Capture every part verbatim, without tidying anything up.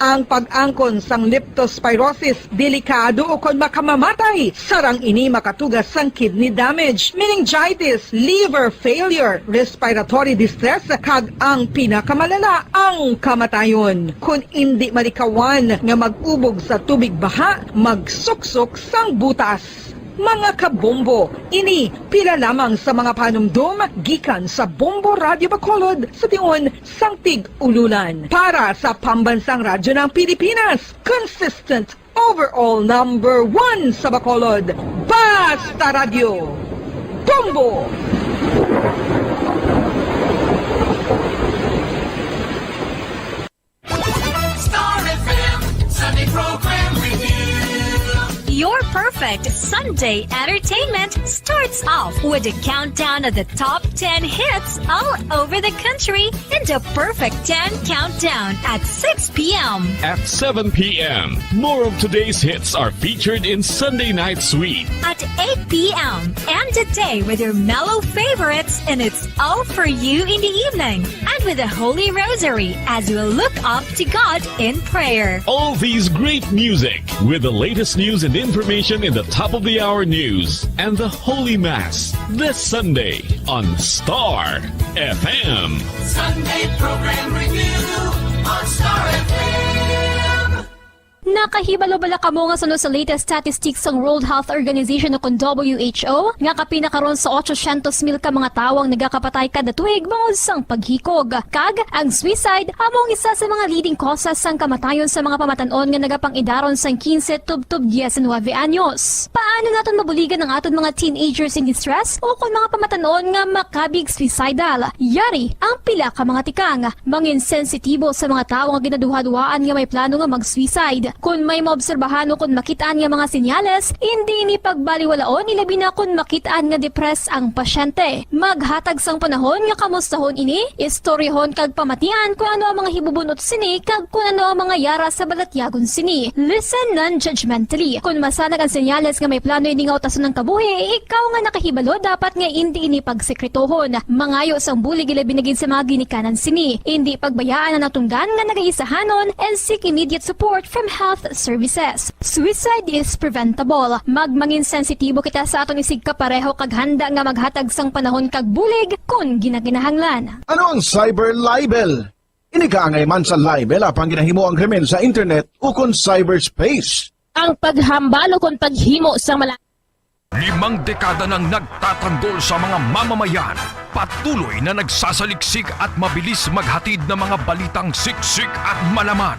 Ang pag-angkon sang leptospirosis delikado ukon makamamatay, sarang ini makatuga sang kidney damage, meningitis, liver failure, respiratory distress, kag ang pinakamalala, ang kamatayon. Kon indi malikawan nga mag-ubog sa tubig baha, magsuksok sang butas. Mga kabombo, ini pila lamang sa mga panumdom gikan sa Bombo Radyo Bacolod sa tion sang Tig-Ululan. Para sa Pambansang Radyo ng Pilipinas, consistent overall number one sa Bacolod, Basta Radyo, Bombo! Star F M Sunday Program Review. Your perfect Sunday entertainment starts off with a countdown of the top ten hits all over the country in the Perfect ten Countdown at six p.m. At seven p.m., more of today's hits are featured in Sunday Night Sweet. At eight p.m., end the day with your mellow favorites, and it's all for you in the evening. And with the Holy Rosary as we look up to God in prayer. All these great music with the latest news and information in the top of the hour news and the Holy Mass this Sunday on Star F M. Sunday Program Review on Star F M. Nakahibalo bala kamo nga suno sa latest statistics sang World Health Organization o kon W H O, nga kapin na karon sa ochocientos mil ka mga tawo ang nagakapatay kada tuig bangod sang paghikog? Kag ang suicide amo ang isa sa mga leading causes sang kamatayon sa mga pamatan-on nga nagapang-idaron sang quince tubtob diecinuebe anyos. Paano naton mabuligan ang aton mga teenagers in distress o kon mga pamatan-on nga makabig suicidal? Yari ang pila ka mga tikang. Mangin sensitibo sa mga tawo nga ginaduhaduhaan nga may plano nga mag-suicide. Kon may maobserbahan o kon makit-an nga mga senyales, indi ini pagbaliwalaon, ilabi na kon makit-an nga depressed ang pasyente. Maghatag sang panahon nga kamustahon ini, istoryahon kag pamatian kon ano ang mga hibubun-ot sini kag kon ano ang mga yara sa balatyagon sini. Listen non-judgmentally. Kon masanag ang senyales nga may plano ini nga utason ang kabuhi, ikaw nga nakahibalo dapat nga indi ini pagsekretohon. Mangayo sang bulig, ilabi na gid sa mga ginikanan sini. Indi pagbayaan ang natunggan nga nagaisahanon and seek immediate support from health services. Suicide is preventable. Magmangin sensitibo kita sa aton isigkapareho kag handa nga maghatag sang panahon kag bulig kon ginakinahanglan. Ano ang cyber libel? Ini kaangay man sa libel apang ginahimo ang krimen sa internet ukon cyberspace. Ang paghambal ukon paghimo sang mala- Limang dekada nang nagtatanggol sa mga mamamayan. Patuloy na nagsasaliksik at mabilis maghatid ng mga balitang siksik at malaman.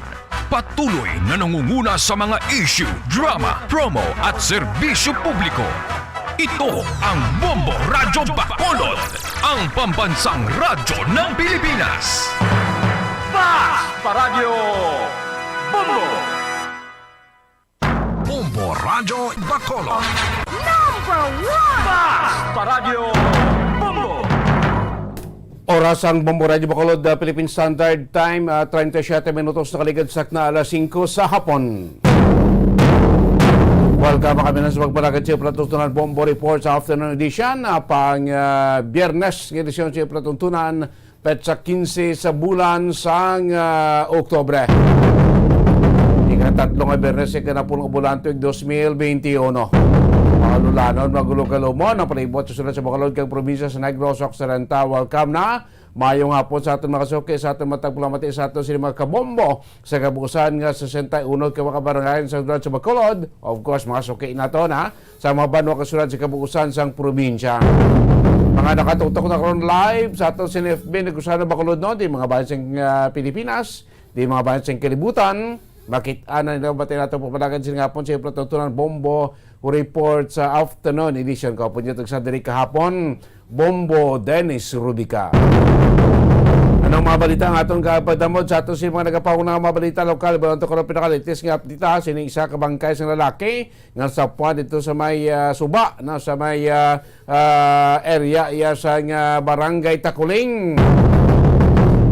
Patuloy na nangunguna sa mga issue, drama, promo at serbisyo publiko. Ito ang Bombo Radyo Bacolod, ang pambansang radyo ng Pilipinas. Basta Radyo Bombo! Bombo Radyo Bacolod. Number one! Basta Radyo Bombo! Oras ang Bombo Radyo Bacolod, ah, Philippine Standard Time, ah, treinta y siete minutos nakaligad sa na alas singko sa hapon. Welcome kami na sa pagpalakad sa Platuntunan Bombo Report sa afternoon edition, ah, pang, ah, Biyernes nga edisyon sa Platuntunan, petsa quince sa bulan sang, ah, Oktubre. Ikatatlo nga Biyernes sa ikanapolo nga bulan tuig dos mil beinti uno. Mga lulanon, mga gulong kalumon, ang palibot sa sulod sa Bacolod kag probinsya sa Negros Occidental. Welcome na. Maayong hapon sa aton mga suki, sa aton mga tagpalamati, sa aton sini mga kabombo. Sa kabuusan nga sesenta y uno ka mga barangay sa sulod sa Bacolod. Of course, mga suki nato na sa mga banwa kasulod sa kabuusan sang probinsya. Mga nakatuktok na karon live sa aton sa F B, nag-usa na Bacolod, no? Di mga bayan sa, ah, Pilipinas, di mga bayan sa kalibutan, makit-an na nila batay nato pagpanagan sila nga hapon sa Platuntunan Bombo Report sa afternoon edition. Kahapon yun, sa diri kahapon, Bombo Dennis Rubica. Anong mga balita ang aton kapagdamod sa aton sa mga nagapahuna nga mga balita lokal? Pero ang tukod pinakalitis nga update, ah, sining isa ka bangkay sa lalaki nga sa puwan dito sa may, ah, suba, no, sa may, ah, ah, area iya sa nga Barangay Taculing.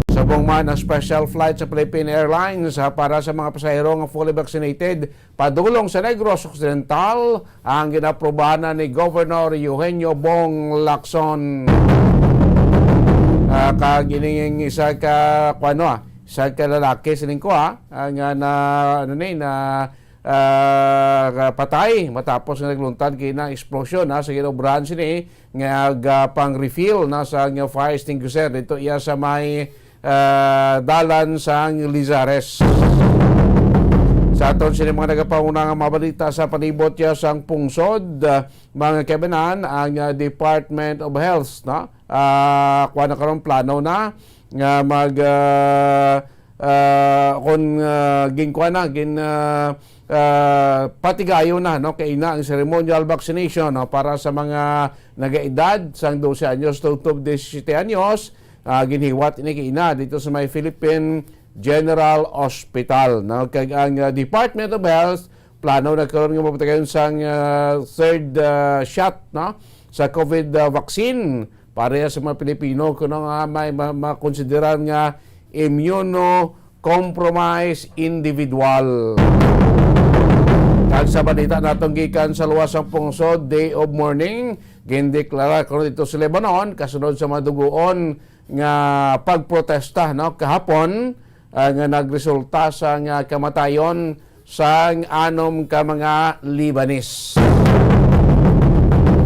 Subong man ang special flight sa Philippine Airlines, ah, para sa mga pasahero nga fully vaccinated padulong sa Negros Occidental ang ginaprobahan na ni Governor Eugenio Bong Lacson. Ah, kag ining isa ka, kuwan, no, ah, Sa kalalaki sining ko, ha, ah, nga na, ano ni, na, ah, patay matapos nga nagluntad kini nga eksplosyon, ha, sa ginobrahan sini nga, ah, pang-refill na sa nga fire extinguisher dito iya sa may, ah, dalan sang Lizares. Sa aton sini mga nagapanguna nga mga balita sa palibot ya sang pungsod, ah, mga kabanan, ang, ah, Department of Health, no? Ah, kuha na karon, plano na nga mag, ah, ah, kung, ah, ginkuha na, gin, ah, ah, patigayon na, no? Kay na ang ceremonial vaccination, no? Para sa mga nagaedad sang dose anyos tubtob disisiete anyos, ah, ginhiwat ini kay ina dito sa may Philippine General Hospital, no? Kag ang, ah, Department of Health plano na karon nga mapatigayon sang, ah, third, ah, shot, no, sa COVID, ah, vaccine para sa mga Pilipino kuno nga may ma-, makonsiderar nga immunocompromised individual. Kag sa balita natong gikan sa luwas sang pungsod, day of mourning gindeklara kuno dito sa Lebanon kasunod sa mga duguon nga pagprotesta, no, kahapon, ah, nga nagresulta sa nga kamatayon sang anom ka mga Lebanese.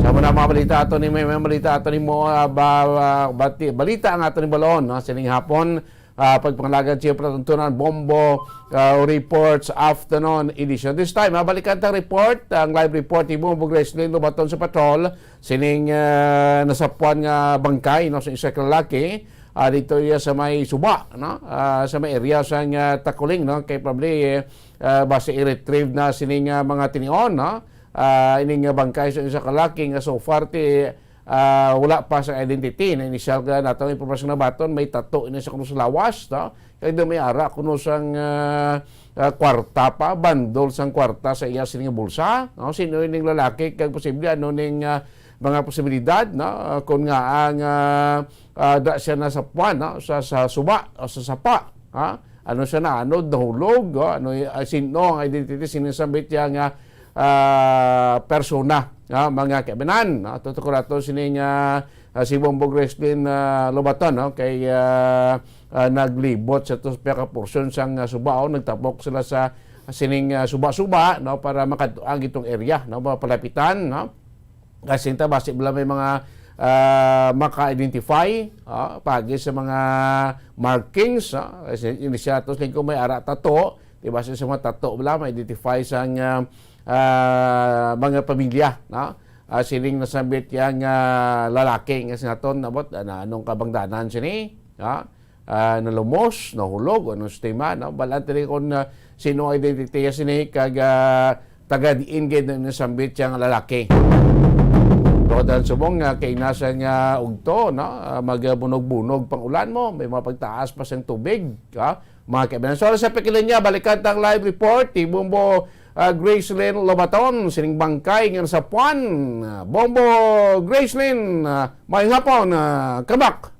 Sa mo na mga balita ato ni, may, may balita ato ni mo, ah, ba, ba- bati, balita ang ato ni Balon, no, sining hapon, ah, pagpangalagad siya palatuntunan, Bombo, ah, Reports Afternoon Edition. This time, ah, balikan tang report, ang live report ni Bombo Gracelyn Lubaton sa patrol, sining, ah, nasapuan nga bangkay, no, sa isa ka lalaki, ah, dito iya sa may suba, no? Ah, sa may area sa nga Takuling, no? Kay probably, eh, ah, basi i-retrieve na sini nga mga tinion, no? Ah, ini nga bangkay sa isa ka laki nga so far ti, ah, wala pa sa identity. Na initial ka natong impormasyon na baton, may tato ini sa kuno sa lawas, no? Kay do may ara kuno sang, ah, ah, kwarta pa, bandol sang kwarta sa iya sini nga bulsa, no? Sino ining lalaki kag posible ano ning, ah, mga posibilidad, no? Ah, kung nga ang, ah, ah, da siya nasapuan, no? Sa, sa suba o sa sapa, ha? Ano siya na, ano, nahulog, oh? Ano, ah, sino ang identity, sino sambit niya nga, ah, persona, ha? Mga kaibanan, no? Tutok ko nato sining, ah, ah, si Bombo Gracelyn, ah, Lobaton, no? Kay, ah, ah, naglibot sa tus pia ka portion sang, ah, suba, oh. Nagtapok sila sa sining, ah, suba-suba, no? Para makadto ang itong area, no? Mapalapitan, no? Kasi ta basi bala may mga, ah, maka-identify, ah, pagi sa mga markings, ah, kasi initiatos lang kung may ara tato, di ba, sa mga tato bala, ma-identify sang, ah, ah, mga pamilya, no? Ah, sining nasambit yang, ah, lalaki nga sinaton, abot, ah, na anong kabangdanan sini, ah? Ah, nalumos, nahulog, ano sa tema, no? Balaan tani kung, ah, sino ang identity sini, kag, ah, taga diin gid ang nasambit siya nga lalaki. Tuod ang subong nga kay nasa nga ugto, no? Ah, magbunog-bunog pang ulan mo, may mga pagtaas pa siyang tubig, ha? Mga kaibigan. So, sa Pekilinya, balikan tang live report, ni Bombo, ah, Gracelyn Lobaton, sining bangkay nga nasapuan. Ah, Bombo Gracelyn, ah, maayong hapon, ah, Kabak.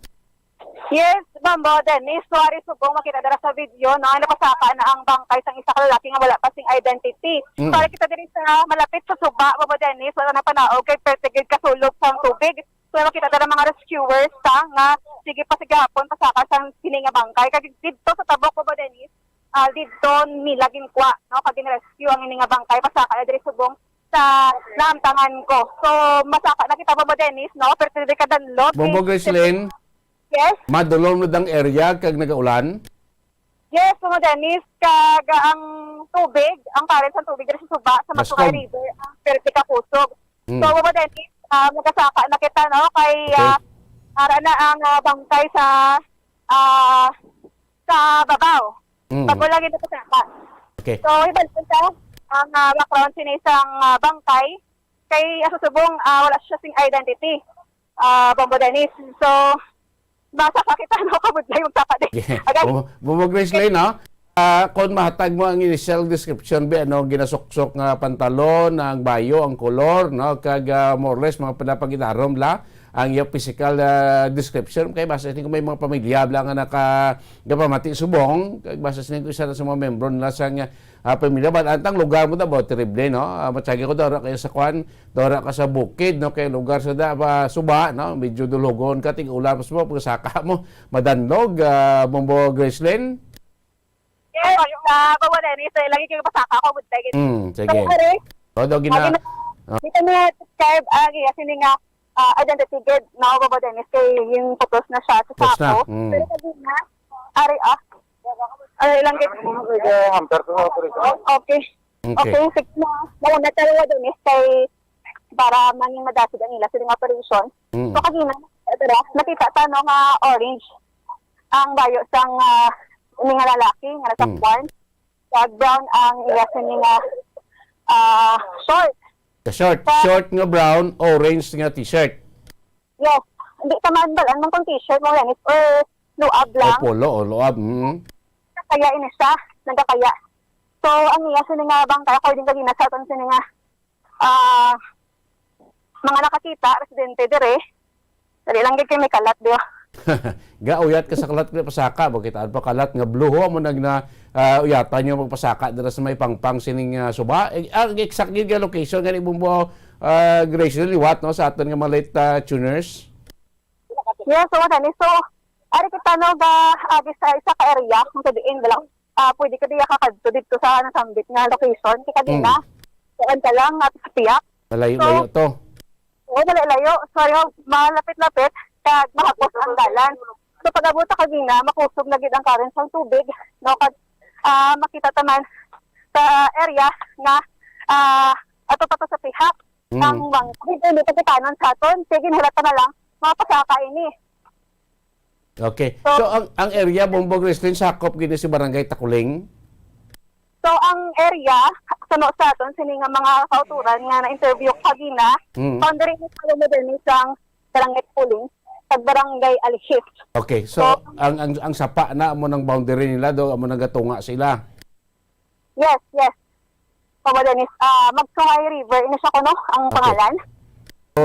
Yes, Bombo Dennis, tuwari subong makita dira sa video, no? Ang napasaka na ang bangkay sang isa ka lalaki nga wala pa sing identity. Mm. Tuwari kita diri sa malapit sa suba, Bombo Dennis, wala na panaog kay pertigid kasulog sang tubig. So, makita dira mga rescuers ta nga sige pa sa gihapon pasaka sang kini nga bangkay. Kag didto sa tabok, Bombo Dennis, ah, didto nila ginkwa, no? Kag gin-rescue ang ini nga bangkay, pasaka na diri subong sa naamtangan ko. So, masaka na kita, Bombo Dennis, no? Pero diri ka danlot. Bombo Gracelyn? Yes? Madulom na dang area kag nagaulan? Yes, Bombo Dennis, kag ang tubig, ang current sa tubig diri sa suba, sa Bascom. Maturay River, ang perte ka kusog. Mm. So, Bombo Dennis, ah, magasaka na kita, no? Kay, Okay. ah, ara na ang, ah, bangkay sa, ah, sa babaw. Mm. Bago lang ito kasaka. Okay. So, hibal ko sa ang, ah, background sini sang, ah, bangkay. Kay, ah, sa subong, ah, wala siya sing identity. Ah, Bombo Dennis. So, basa pa kita, no? Kabudlay, magsaka din. Yeah. Agay. Bum-, Bombo Gracelyn, no? Ah, kung mahatag mo ang initial description, be, ano, ginasuksok nga pantalon, ang bayo, ang kolor, no? Kag, ah, more or less, mga pinapagitarom la, ang iyang physical, ah, description. Kay basta sining kung may mga pamilya bala nga naka-, gapamati subong, kag basta sining kung isa na sa mga membro nila sa nga, ah, pamilya. But antang lugar mo na ba, terrible, no? Ah, matsagi ko daw, kaya sa kwan, daw ra ka sa bukid, no? Kay lugar sa da, pa, suba, no? Medyo dulhogon ka, tig-ulan, mas mo, pagsaka mo, madanlog, ah, Bombo Gracelyn. Yes, ah, Bobo Dennis, eh, lagi kayo pasaka ako, good day. Mm, sige. Pare, O, daw gina- lagi na, Ah. dito na describe ang iya sini nga, ah, identity gid, no, Bobo Dennis, kay yung putos na siya sa Putos na, sako. Mm. Pero sabi na, ari, ah, ari lang gid. Hamper ko, sorry. Okay. Okay. Okay, sige na. Mauna tayo, Bobo Dennis, kay para mangin madasig ang ila sini nga operation. Mm. So, kagina, dira, nakita ta, no, nga orange ang bayo sang, ah, ini nga lalaki nga Mm. nasakwan. Kag brown ang iya sini nga, ah, short. Sa short, Sa short nga brown, orange nga t-shirt. Yes. Hindi ka man balaan man kung t-shirt mo, Dennis, or luab O lang. polo, o luab. Mm. Kaya ini siya, nagkakaya. So, ang iya sini nga bangkay, according kagina sa aton sini nga, ah, mga nakakita, residente dire, dali lang gid kay may kalat, di ba? Gauyat ka sa kalat nga pasaka, bakit ano pa kalat nga blue ho, amo nag na, ah, uyatan nyo magpasaka dira sa may pangpang sining, ah, suba. Eh, ang exact gid nga location gani, Bombo, ah, Grace, liwat, no, sa aton nga mga late, ah, tuners. Yes, so, Dennis, so, ari kita, no, ga, agi sa isa ka area, kung sa diin, wala, ah, pwede ka diya kakadto dito sa nasambit nga location, kay kagina, Mm. kuan ka lang, at sa piyak. Malayo-layo So, to. Oo, malayo-layo. So, yung malapit-lapit, kag mahapos ang dalan. So, pag-abot sa kagina, makusog na gid ang current sang tubig, no? Kag, ah, makita ta man sa area nga, ah, ato pa to sa pihak. Mm. Ang bang, hindi, hindi pa kitanon sa aton. Sige, nahilata na lang. Mga pasaka ini. Okay. So, So, ang, ang area, Bombo Gracelyn, sakop gid ni si Barangay Takuling? So, ang area, suno sa aton, sini nga mga kauturan nga na-interview kagina, Mm. boundary ni Palo Modernis ang Barangay Puling, sa Barangay Alihis. Okay. So, So, ang, ang, ang sapa na mo ng boundary nila, do, amo nagatunga sila? Yes, yes. Pamo Dennis, ah, Magsungay River, ini siya kuno ang Okay. pangalan. So,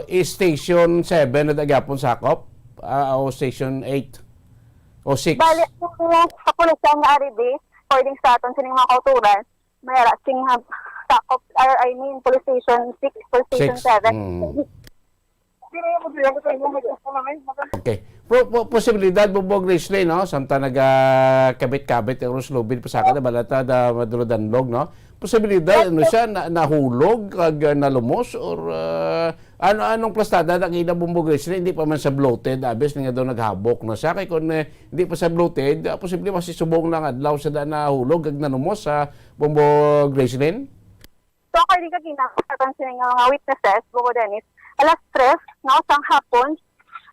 is Station seven na dagyapon sakop? Ah, o Station eight? O six? Bali, ang kapulisan nga ari di, according sa aton sining mga kauturan, may ara sing, ah, sakop, or I mean, Police Station six, Police Station Six. seven. Mm. Okay. Pro-, po-, posibilidad, Bombo Gracelyn, no? Samtang nagakabit-kabit ang Roslubid, pasaka na balata da maduro danlog, no? Posibilidad, ano siya, na, nahulog, kag, ah, nalumos, or, ah, ano, anong plastada na kina, Bombo Gracelyn? Hindi pa man sa bloated, abis nga daw naghabok na siya. Kay kung, eh, hindi pa sa bloated, ah, posible masisubong lang adlaw sa da nahulog, kag nanumos sa Bombo Gracelyn? So, according kagina sa aton sini nga mga witnesses, Bombo Dennis, alas tres, no, sang hapon,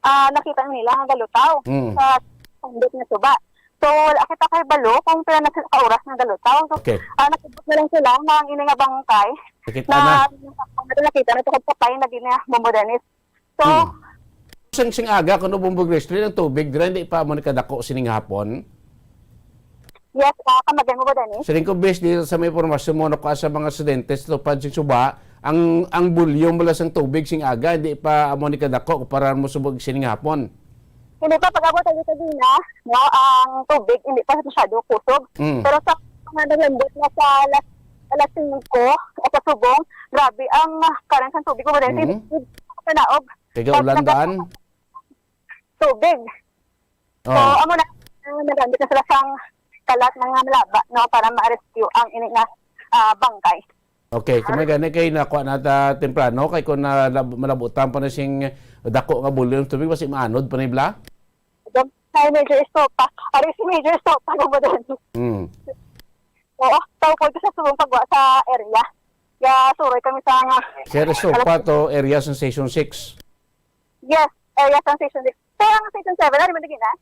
ah, nakita nila nga galutaw Mm. sa sambit nga suba. So, wala kita kahibalo kung pila na sila ka oras nga galutaw. So, Okay. ah, nakita na lang sila nga ang ini nga bangkay Nakita na na. nakita na to kapatay na gina, Bombo Dennis. So, Hmm. Sing, sing aga, kuno, Bombo Gracelyn, ang tubig dira, hindi pa mo ni kadako sining hapon? Yes, ah, kamagan mo ba, Dennis? Siling ko, base di sa may impormasyon mo, no, sa mga residentes, tupad sing suba, ang, ang volume bala sang tubig sing aga, hindi pa amo ni kadako kumpara mo subag sining hapon. Hindi pa, pag-abot sa Gitagina, no, ang tubig hindi pa masyado kusog. Mm. Pero sa mga naglambot na sa alas, alas singko, o sa subong, grabe ang, ah, current ng tubig. Kumbaga, Mm. hindi panaog. Kaya Pag ulan naga- daan? Tubig. So, Oh. amo na, ah, nagamit na sila sang kalat nga malaba, no, para ma-rescue ang ini nga, ah, bangkay. Okay, kung may gani kay nakuha na ta temprano, kay kung na, lab-, malabutan pa na sing dako nga volume tubig, basi maanod pa ni bla? Ay, medyo estopa. Ari si medyo estopa, Bombo Dennis. Hmm. Oo, tawag ko sa subong pagwa sa area. Ya, suroy kami sa nga Sir Estopa to, area sa Station six. Yes, area sa Station six. Pero ang Station seven, ano man din, ah?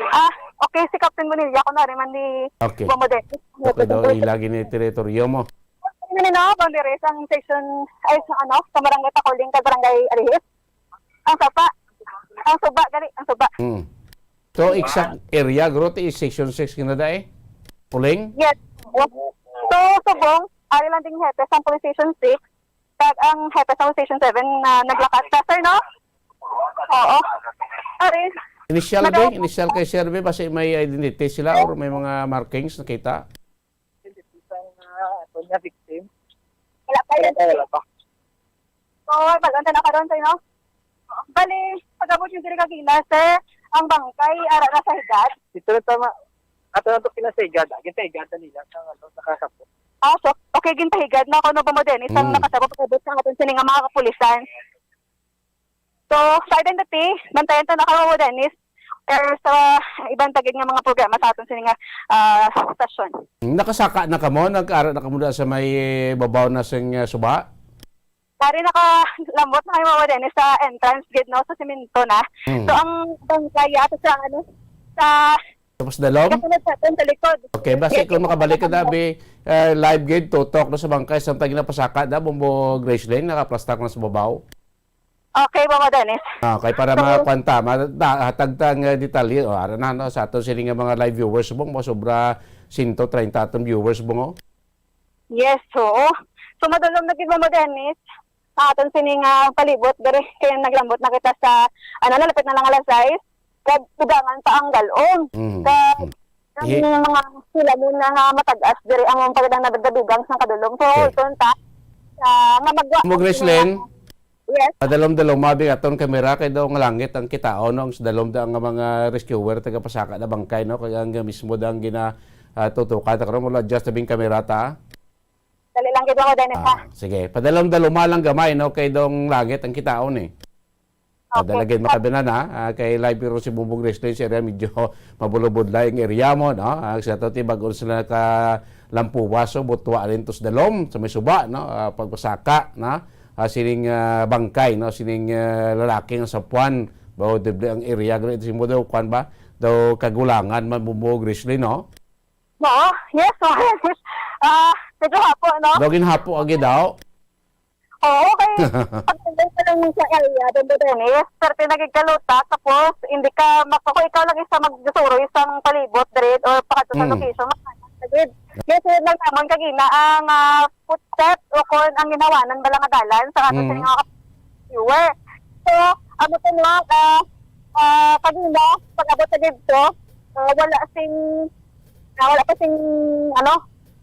Ah, okay, si Captain Bonilla, kung ano man ni Okay. Bombo Dennis. Okay daw, ilagi ni teritoryo mo. Ano na, boundaries ang Station, ay, sa ano, sa Barangay Pakuling, kag Barangay Alihis. Ang sapa, ang suba, gali, ang suba. Hmm. So, exact area, guro, ti Station six kinada eh? Puling? Yes. So, subong, ari lang ding hepe sa Police Station six, kag ang hepe sa Police Station seven na naglakat sa, sir, no? Oo. Ari. Initial, be? Madam. Initial kay sir, be? Basi may identity sila or may mga markings nakita? Isang, ah, ano niya, victim? Wala pa yun. Wala pa, wala pa. Oo, bal-on ta na karon, sir, no? Bali, pag-abot yung diri kagina, sir, ang bangkay ara na sa higad. Dito na tama. Ato na to pinasahigad, ah. Ginpahigad na nila sa, ano, nakasabot. Ah, so, okay, ginpahigad na kuno, Bombo Dennis, ang Mm. nakasabot pag-abot sa aton sini nga mga kapulisan. So, sa Identity, bantayan ta na ka, Bombo Dennis, or sa iban pa gid nga mga programa sa aton sini nga, ah, stasyon. Nakasaka na kamo, nag-ara na kamo na sa may babaw na sing, ah, suba? Ari, nakalambot na kami, Bombo Dennis, sa entrance gid, no, sa semento na. Mm. So, ang bangkay ato sa, ano, sa Tapos dalom? Kasunod sa aton sa likod. Okay, basi Yes, kung yes. makabalik ka na, bi, eh, live gid, tutok na sa bangkay, samtang ginapasaka na, Bombo Gracelyn, nakaplastar na sa babaw. Okay, Bombo Dennis. Ah, kay para So, makuan ta, ma-, ta-, hatag ta nga detalye, o, ara na, no, sa aton sini nga mga live viewers, Bong, mo sobra sento treinta aton viewers, Bong, oh. Yes, oo. So, madulom na gid, Bombo Dennis. Sa aton sini nga palibot, diri kay naglambot na kita sa, ano, nalapit na lang alas sais, kag dugangan pa ang galon. Mm. Sa, Mm. ang Hi- mga sila mo na nga matag-as, diri ang pagdang nagadugang sa kadulom. So, Okay. ulton ta, sa, nga magwa-, Mo, Gracelyn? Yes. Padalom-dalom, mabi aton kamera kay daw nga langit ang kitaon, no? Ang sa dalom da ang mga rescuer, taga pasaka na bangkay, no? Kaya ang mismo da ang gina, ah, tutukan. Ta karon, wala adjust na bing kamera ta. Dali lang gid ako, Dennis, ha? Ah, sige. Padalom-dalom lang gamay, no? Kay dong langit ang kitaon, eh. Ah, Okay. dala gid makabinan, ha? Ah, kay live pero si Bumbong Wrestling, si area medyo mabulubudlay ang area mo, no? Ah, sa to, ti, bago sila nakalampuwas, so, butwa rin to sa dalom, sa may suba, no? Ah, pagpasaka, no? Ah, sining, ah, bangkay, no? Sining, ah, lalaki nga sa puwan, bawo, doble ang area, gani, si mo daw, kwan ba? Daw kagulangan man, Bumbong Wrestling, no? Oo, yes, oo. Ah, medyo hapo, no? Daw ginhapo agi daw. Oo, kay pag-uwi pa lang sa area, Bombo Dennis, pero pinagigkaluta, tapos hindi ka maka-, kung ikaw lang isa magsuroy sa palibot, diri, or pakadto sa Mm. location, mas sagid. Yes, yun lang naman, kagina, ang, ah, footstep o kung ang ginawanan bala nga dalan sa ato sa Mm. mga viewer. So, ano to, no, ah, ah, kagina, pag-abot sa dito, ah, wala sing, ah, wala pa sing, ano,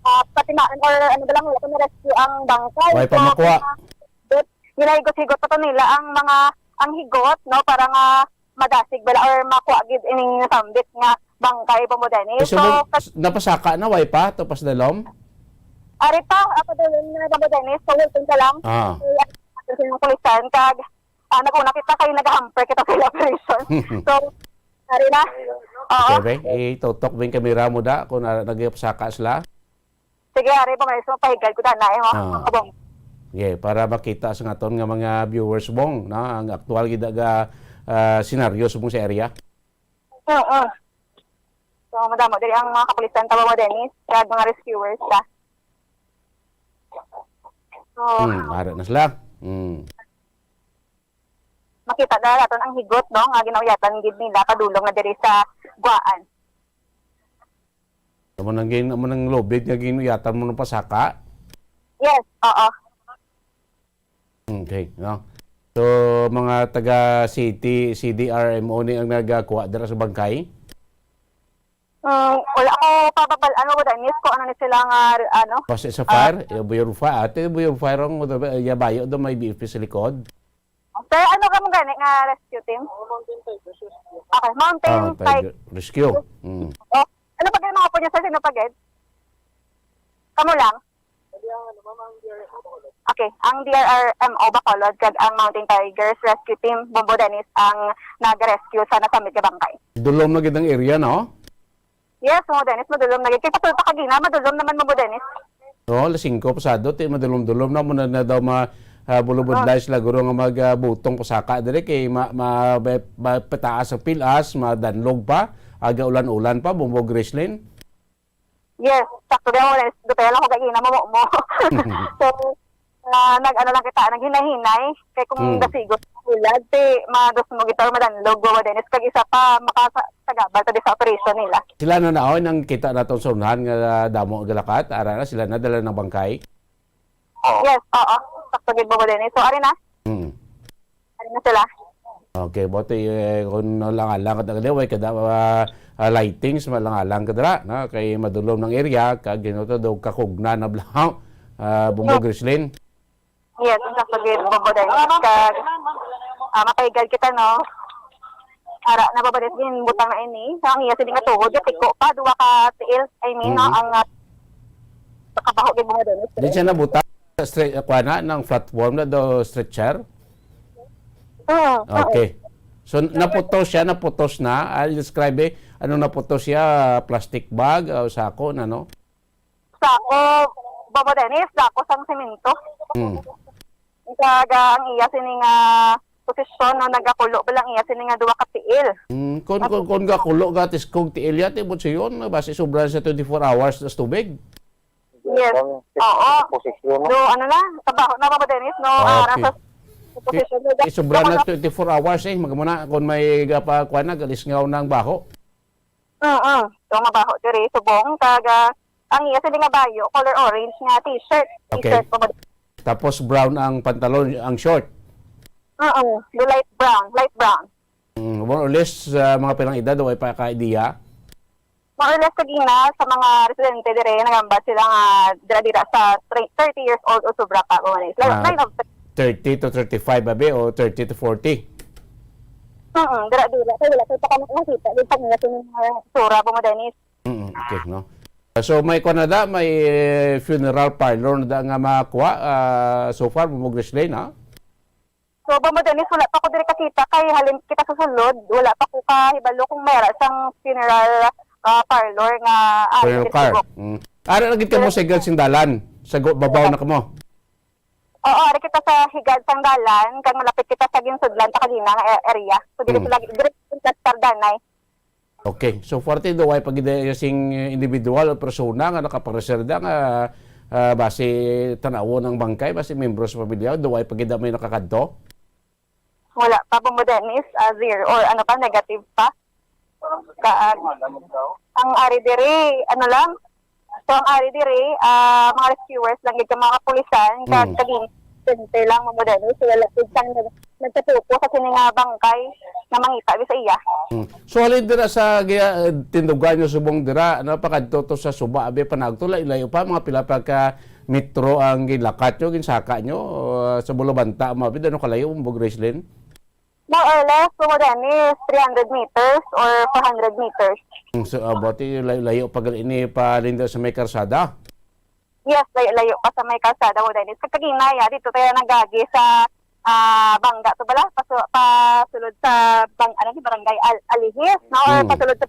ah, patimaan or ano ba lang, wala pa na-rescue ang bangkay. Way pa So, makuha. ah, but ginahigot-higot pa to nila ang mga, ang higot, no, para nga madasig bala or makuha gid ining nasambit nga bangkay, Bombo Dennis. So, So, mo, kas- napasaka na, way pa, to pas dalom? Ari pa, ako din na, Bombo Dennis, so, waiting ka lang. Ah. So, yan, kasi yung pulisan, kag, ah, nag-una kita kay nag-hamper kita sa operation. So, ari na. Oo. Okay, be? Itutok ba yung kamera mo da kung na, nagpasaka sila? Sige, ari pa, may so, pahigad ko na, eh, mga Ah. kabong. Yeah, para makita sa aton nga mga viewers, Bong, no? Ang aktual gid nga, ah, senaryo sa mong sa area. Oo. So, madamo diri ang mga kapulisan, tawa mo, Dennis, kag mga rescuers, ta. So, Hmm, ara na sila. Hmm. Makita na naton ang higot, no, nga ginauyatan gid nila padulong na diri sa Guaan. Amo nang gin-, amo nang lubid nga ginuyatan mo ng pasaka? Yes, oo. Okay, no? So, mga taga city, C D R M O ni ang nagakuha dira sa bangkay? Mm, wala ko pababal-an, wala, Dennis, kung ano ni sila nga, ano. Kasi sa Ah. fire, yung buyo fire, ate, buyo fire ang, yabayo do may B F P sa likod. Sir, ano ka mo gani nga rescue team? Okay, Mountain Ah, Tiger Tiger. Rescue. Mm. Oh, ano pa gani mga po niya sa sino pa gid? Kamo lang? Okay, ang D R R M O Bacolod kag ang Mountain Tigers Rescue Team, Bombo Dennis, ang nag-rescue sa nasambit nga bangkay. Dulom na gid ang area, no? Yes, Bombo Dennis, madulom na gid. Kay pasulta kagina, madulom naman, Bombo Dennis. No, alas singko pasado, ti madulom-dulom na, muna na daw ma-, ah, bulubudlay sila guro nga mag, ah, butong pasaka diri kay ma-, ma-, ma-, pataas ang pilas, madanlog pa, aga ulan-ulan pa, Bombo Gracelyn. Yes, sakto din mo, Dennis. Dutay lang ko gagina mo, mo. So, ah, nag-ano lang kita, naghinay-hinay. Kay kung Hmm. dasigot, ulag, ti, madusmog ito, madanlog, Bombo Dennis. Kag isa pa, makasagabal ta di sa operation nila. Sila na naon ang kita naton sa unahan nga damo ang galakat, ara na, sila na dala ng bangkay. Yes, oo. Sakto gid, Bombo Dennis. So, ari na. Hmm. Ari na sila. Okay, buti, eh, kung nalangalang ka talaga, way kada, ah, ah, lightings, malangalang ka dira, no? Kay madulom ng area, kag ginato daw kakugna na blanc, ah, Bombo Yes. Gracelyn. Yes, sakto gid, Bombo Dennis. Kag, ah, mapaigal kita, no? Ara na, Bobo Dennis, ginbutang na ini. So, ang iya sini nga tuhod, yung tiko pa, duwa ka tiil, I mean, no, Mhm. ang, ah, pagkabaho gid, Bobo Dennis. Di siya nabutang sa straight, ah, kuha na, ng flatform na do stretcher? Oo, oo. Okay. So, naputos siya, naputos na. Ah, describe eh, anong naputos siya? Plastic bag o sako na, no? Sako, Bobo Dennis, sako sang semento. Hmm. Kag ang iya sini nga posisyon, no, nagakulo pa lang iya sini nga duwa ka tiil. Hmm, kung, kung, kung gakulo, gatiskog tiil yan, tibot siya yun, basi sobra sa twenty-four hours na sa tubig. Yes. Oo. Posisyon, no? Do, ano na, trabaho na, Bobo Dennis, no? Ah, okay. Ara sa posisyon, no? Isubra na twenty-four hours, eh. Magmuna, kung may gapa, kuha na, galisngaw na ang baho. Oo. So, mabaho diri, subong, kag, ah, ang iya sini nga bayo, color orange nga t-shirt. Okay. T-shirt, Bobo Dennis. Tapos brown ang pantalon, ang short. Oo. Do light brown, light brown. Mm, more or less, ah, mga pilang edad, o ay pa ka-idea? More or less, kagina, sa mga residente dire, nagambal sila nga dira-dira sa thirty years old o sobra pa, Bobo Dennis. Line, ah, line of thirty to thirty-five, abi, o thirty to forty? Mm, dira-dira. Kaya wala kayo pa kami nakita. Yung pag nila sini nga sura, Bobo Dennis. Mm, okay, no? So, may kuha na da, may, eh, funeral parlor na da nga makuha, ah, so far, Bobo Grislin, ha? So, Bobo Dennis, wala pa ko diri kakita kay halin kita sa sulod, wala pa ko kahibalo kung may ara sang funeral, ah, parlor nga ari. Funeral diri car. Sa Go. Mm. Ara lagi kamo sa Higad sing Dalan, sa Go, babaw na kamo. Oo, ari kita sa Higad sang Dalan, kag malapit kita sa ginsudlan ta kagina nga a-, area. So, diri Mm. sila, diri sa Sardanay. Okay. So far, ti, do way pa gid sing individual o persona nga nakapareserda nga, ah, basi tan-awon ang bangkay, basi membro sa pamilya, do way pa gid may nakakadto? Wala pa, Bobo Dennis, ah, zero or ano pa, negative pa. Ka-, ang ari diri, ano lang, So, ang ari diri, ah, mga rescuers lang gid, mga kapulisan, kag Mm. kagin-, center lang, Bobo Dennis. So, wala gid sang nag-, nagkatupo sa sini nga bangkay nga mangita gid sa iya. Mm. So, halin dira sa gi-, ah, tindugan nyo subong dira, ano, pakadto to sa suba, abi, panagto, layo-layo pa, mga pila pa ka metro ang ginlakat nyo, ginsaka nyo, ah, sa Bulabanta, mga abi, ano kalayo, Bobo Grislin? More or less, Bobo Dennis, three hundred meters or four hundred meters. Mm, so, ah, buti layo-layo pa gali ini pa linda sa may karsada? Yes, layo-layo pa sa may karsada, Bobo Dennis. Kag kagina, ya, dito tayo nagagi sa, ah, Bangga to bala, pasu-, pasulod sa bang-, ano ni, Barangay Al-, Alihis, no? Or Mm. pasulod sa,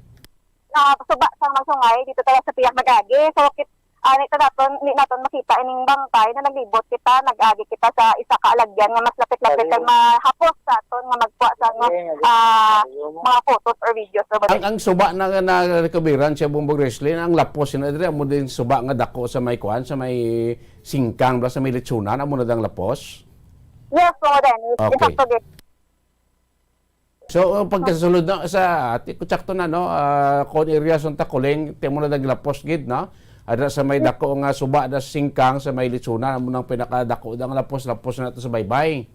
ah, suba sa Magsungay, dito tayo sa Piyak nagagi. So, kit-, Ah, ni naton, ni naton makita ining bangkay na naglibot kita, nag-agi kita sa isa ka alagyan nga mas lapit-lapit kag mahapos sa aton nga magkuha sa, nga, ah, mga photos or videos, Bobo Dennis. Ang, ang suba na, na recoveran siya, Bobo Grislin, ang lapos na diri, amo din suba nga dako sa may kuan, sa may singkang, bala sa may litsunan, amo na dang lapos? Yes, Bobo Dennis. Okay. Insakto din. So, uh, pagkasulod na sa, ati ko, tsakto na, no? Ah, kon area sa Takuling, ti mo na naglapos gid, no? Adra sa may dako nga suba na sa singkang, sa may litsunan, amo nang pinakadako nga lapos, lapos na to sa baybay.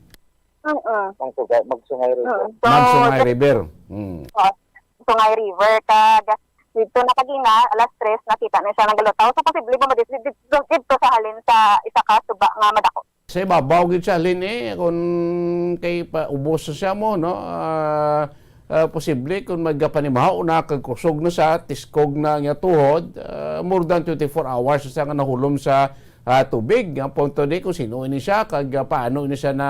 Oo. Ang suga, Magsungay River. Oo. So, Magsungay River. Hmm. Oh, Sungay River, kag dito na kagina, alas tres, nakita na siya nagalutaw. So, posible ba madis-, dito, dito sa halin sa isa ka suba nga madako? Sa ibabaw gid sa halin, eh, kung kay pa, ubos na siya mo, no? Ah, ah, posible kung magapanimaho na, kag kusog na siya, tiskog na ang iya tuhod, ah, more than twenty-four hours na siya nga nahulom sa, ah, tubig. Ang punto ni kung sino ini siya, kag, ah, paano ini siya na,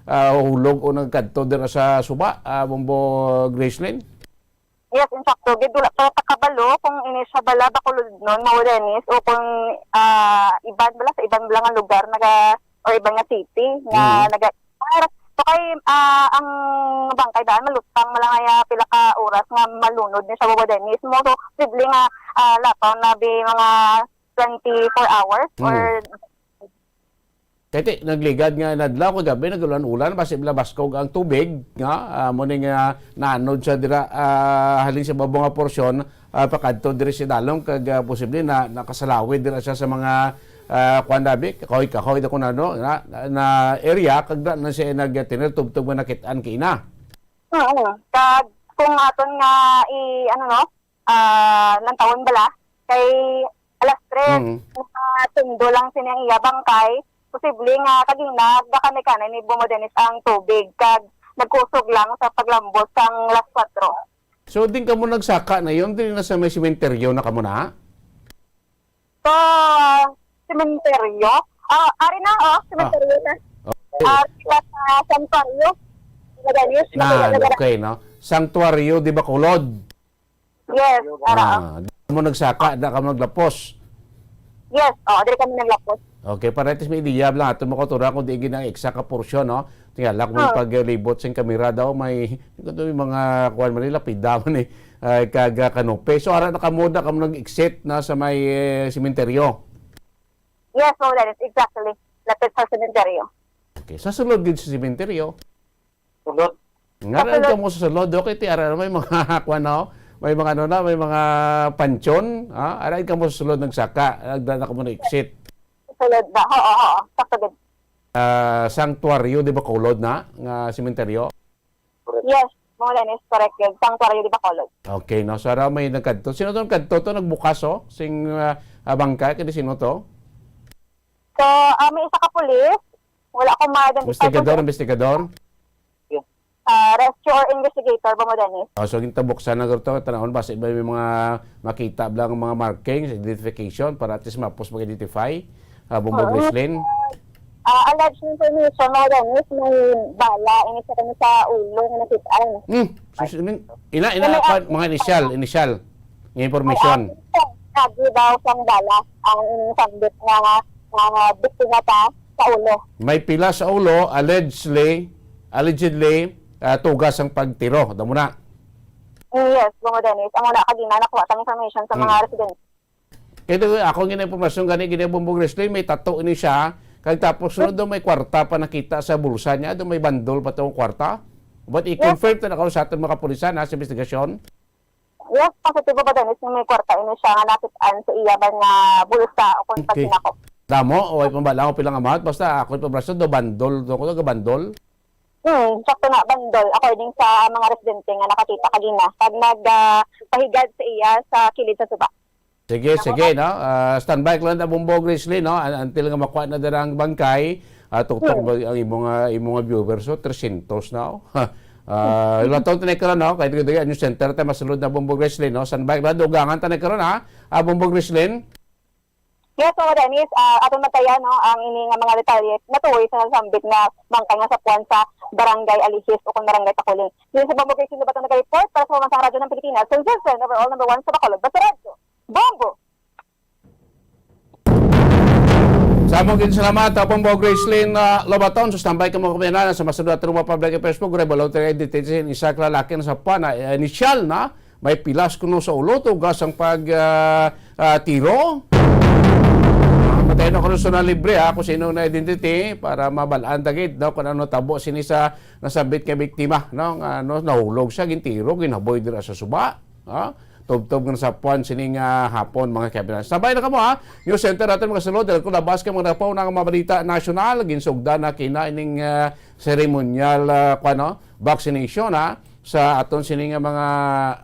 ah, hulog o nagkadto dira sa suba, ah, Bombo Gracelyn? Yes, insakto gid, wala pa ta kabalo kung ini siya bala Bacolodnon, Bobo Dennis, o kung, ah, iban bala, sa iban bala nga lugar naga, or iban nga city nga Mm. naga-, so kay, ah, ang bangkay daan malutang, malangaya pila ka oras nga malunod ni siya, Bobo Dennis mo. So, posible nga, ah, lapaw na bi mga twenty-four hours Mm. or Kay ti, nagligad nga inadlaw kag gab-i, nag-ulan-ulan, basi bala baskog ang tubig, nga, ah, mo ni nga naanod siya dira, ah, halin sa babo nga porsyon, ah, pakadto diri sa dalom, kag, ah, posible na nakasalawid dira siya sa mga, ah, kuwan, dabi, kahoy-kahoy, da kun ano, na, na, na area, kag na, na siya nagtinir tubtob nga nakit-an kina. Oo. Kag kung aton nga i-, ano, no, ah, lantawon bala, kay alas tres, Mm. nakatundo lang sini ang iya bangkay. Posible nga kagina, gakanay-kanay ni Bobo Dennis ang tubig, kag nagkusog lang sa paglambos sang last kwatro. So, din kamo nagsaka na yon, din na sa may sementeryo na kamo na? Sa sementeryo? Ah, ari na, oh, sementeryo na. Okay. Ah, sila sa santuaryo. Naganis, Na, naganis. Okay, no? Santuaryo de Bacolod. Yes, ara. Ah, di mo nagsaka, da ka mo naglapos. Yes, oh, diri kami naglapos. Okay, para at least may idea lang ato makutura kung di gina exact ka porsyon, no? Tingala kung Ah. paglibot sing kamera daw, may, ito may mga kuwan man nila, pida man eh, ay, kag, ah, kanope. So, ara na kamo, da kamo nag-exit na sa may, eh, sementeryo. Yes, Ma'am Dennis, exactly. Lapit sa sementeryo. Okay, sa sulod gid sa sementeryo. Sulod. Nga Sa rin sulod. Ka mo sa sulod, okay, ti ara may mga kuwan, no? May mga ano na, may mga pansyon, ha? Ara ka mo sa sulod nagsaka, nagda na ka mo na exit. Sulod ba? Oo, oo, sakto gid. Ah, Santuaryo de Bacolod na nga sementeryo? Yes, Ma'am Dennis, correct gid. Santuaryo de Bacolod. Okay, no? So, ara may nagkadto. Sino to nagkadto to? Nagbukas, oh? Sing, ah, ah, bangkay? Kani sino to? So, ah, may isa ka pulis. Wala ko ma-identify Investigador, kung investigador? Ah, rescue or investigator ba mo, Dennis? Oh, so, gintabuksan na to, tanawon ba sa iba may mga makita lang mga markings, identification, para at least mapos mag-identify, ah, Bumbong Oo. Grislin? Ah, alleged information, mga Dennis, may bala, ini sa kanya sa ulo nga nakit-an. Hmm. So, si-, ina, ina, Ano, pa, ah, mga initial, initial nga information. Ay, ah, lagi daw sang bala ang sambit nga, nga biktima ta sa ulo. May pila sa ulo, allegedly, allegedly, ah, tugas ang pagtiro. Damo na. Mm, yes, Bungo Dennis. Ang una, kagina, nakuha tang information sa Hmm. mga residente. Kaya ito, ako nga impormasyon gani, gini Bumbong Wrestling, may tato ini siya. Kag tapos, sunod daw may kwarta pa nakita sa bulsa niya. Daw may bandol pa tong kwarta. But Yes. i-confirm to na karon sa aton mga kapulisan, ha, sa investigasyon. Yes, positibo ba, Dennis, nga may kwarta ini siya nga nakit-an sa iya ba nga bulsa o kung Okay. pagkinako? Damo, o ay pambala ko pilang amount. Basta ako yung pablaso, do bandol, do ko do bandol. Hmm, sakto na, bandol, according sa mga residente nga nakakita kagina. Pag nag, ah, pahigad sa iya sa kilid sa suba. Sige, Ako sige, po. no? Ah, standby ka lang na, Bumbong Grizzly, no? Un-, until nga makuha na dira ang bangkay, ah, tuktok Hmm. ba ang imong, ah, imong viewers, so, tresyentos na, oh. Ah, Hmm. Laton tanay karon, no? Kay diri, diri, ang news center, tayo masulod na, Bumbong Grizzly, no? Standby ka lang, dugangan tanay karon, ha? Ah, Bumbong Grizzly? Yes, so, Dennis, ah, aton matayan, no, ang ini nga mga detalye natuoy sa nasambit nga bangkay nga sapuan sa Barangay Alihis o kung Barangay Takuling. Yun sa Bumbong Grizzly, Baton nag-report para sa Pambansang Radyo ng Pilipinas, Sir Jensen, overall number one sa Bacolod, Basta Radyo. Bombo! Sa among gid salamat, Apong Bo Gracelyn, ah, Lobaton, sa standby ka mo kami na sa masunod at Ruma Public Affairs Program, Balaw Tayo Details, isa ka lalaki na sa pana, eh, initial na, may pilas kuno sa ulo, tugas ang pag, ah, ah, tiro. Ah, matay na kuno sa nalibre, ha, kung sino na identity, para mabalaan dagit, no, kung ano tabo sini sa nasabit nga biktima, no, nga, ano, nahulog siya, gintiro, ginaboy dira sa suba. Ha? Tubtob nga nasapuan sining, ah, hapon, mga kabinan. Sabay na kamo, ha? News Center natin, mga sulod. Dahil kung labas ka, mga napaw na ang mga balita nasyonal, ginsugdan na kina ining, ah, seremonyal, ah, kwan, no? Vaccination, ha? Sa aton sining, ah, mga,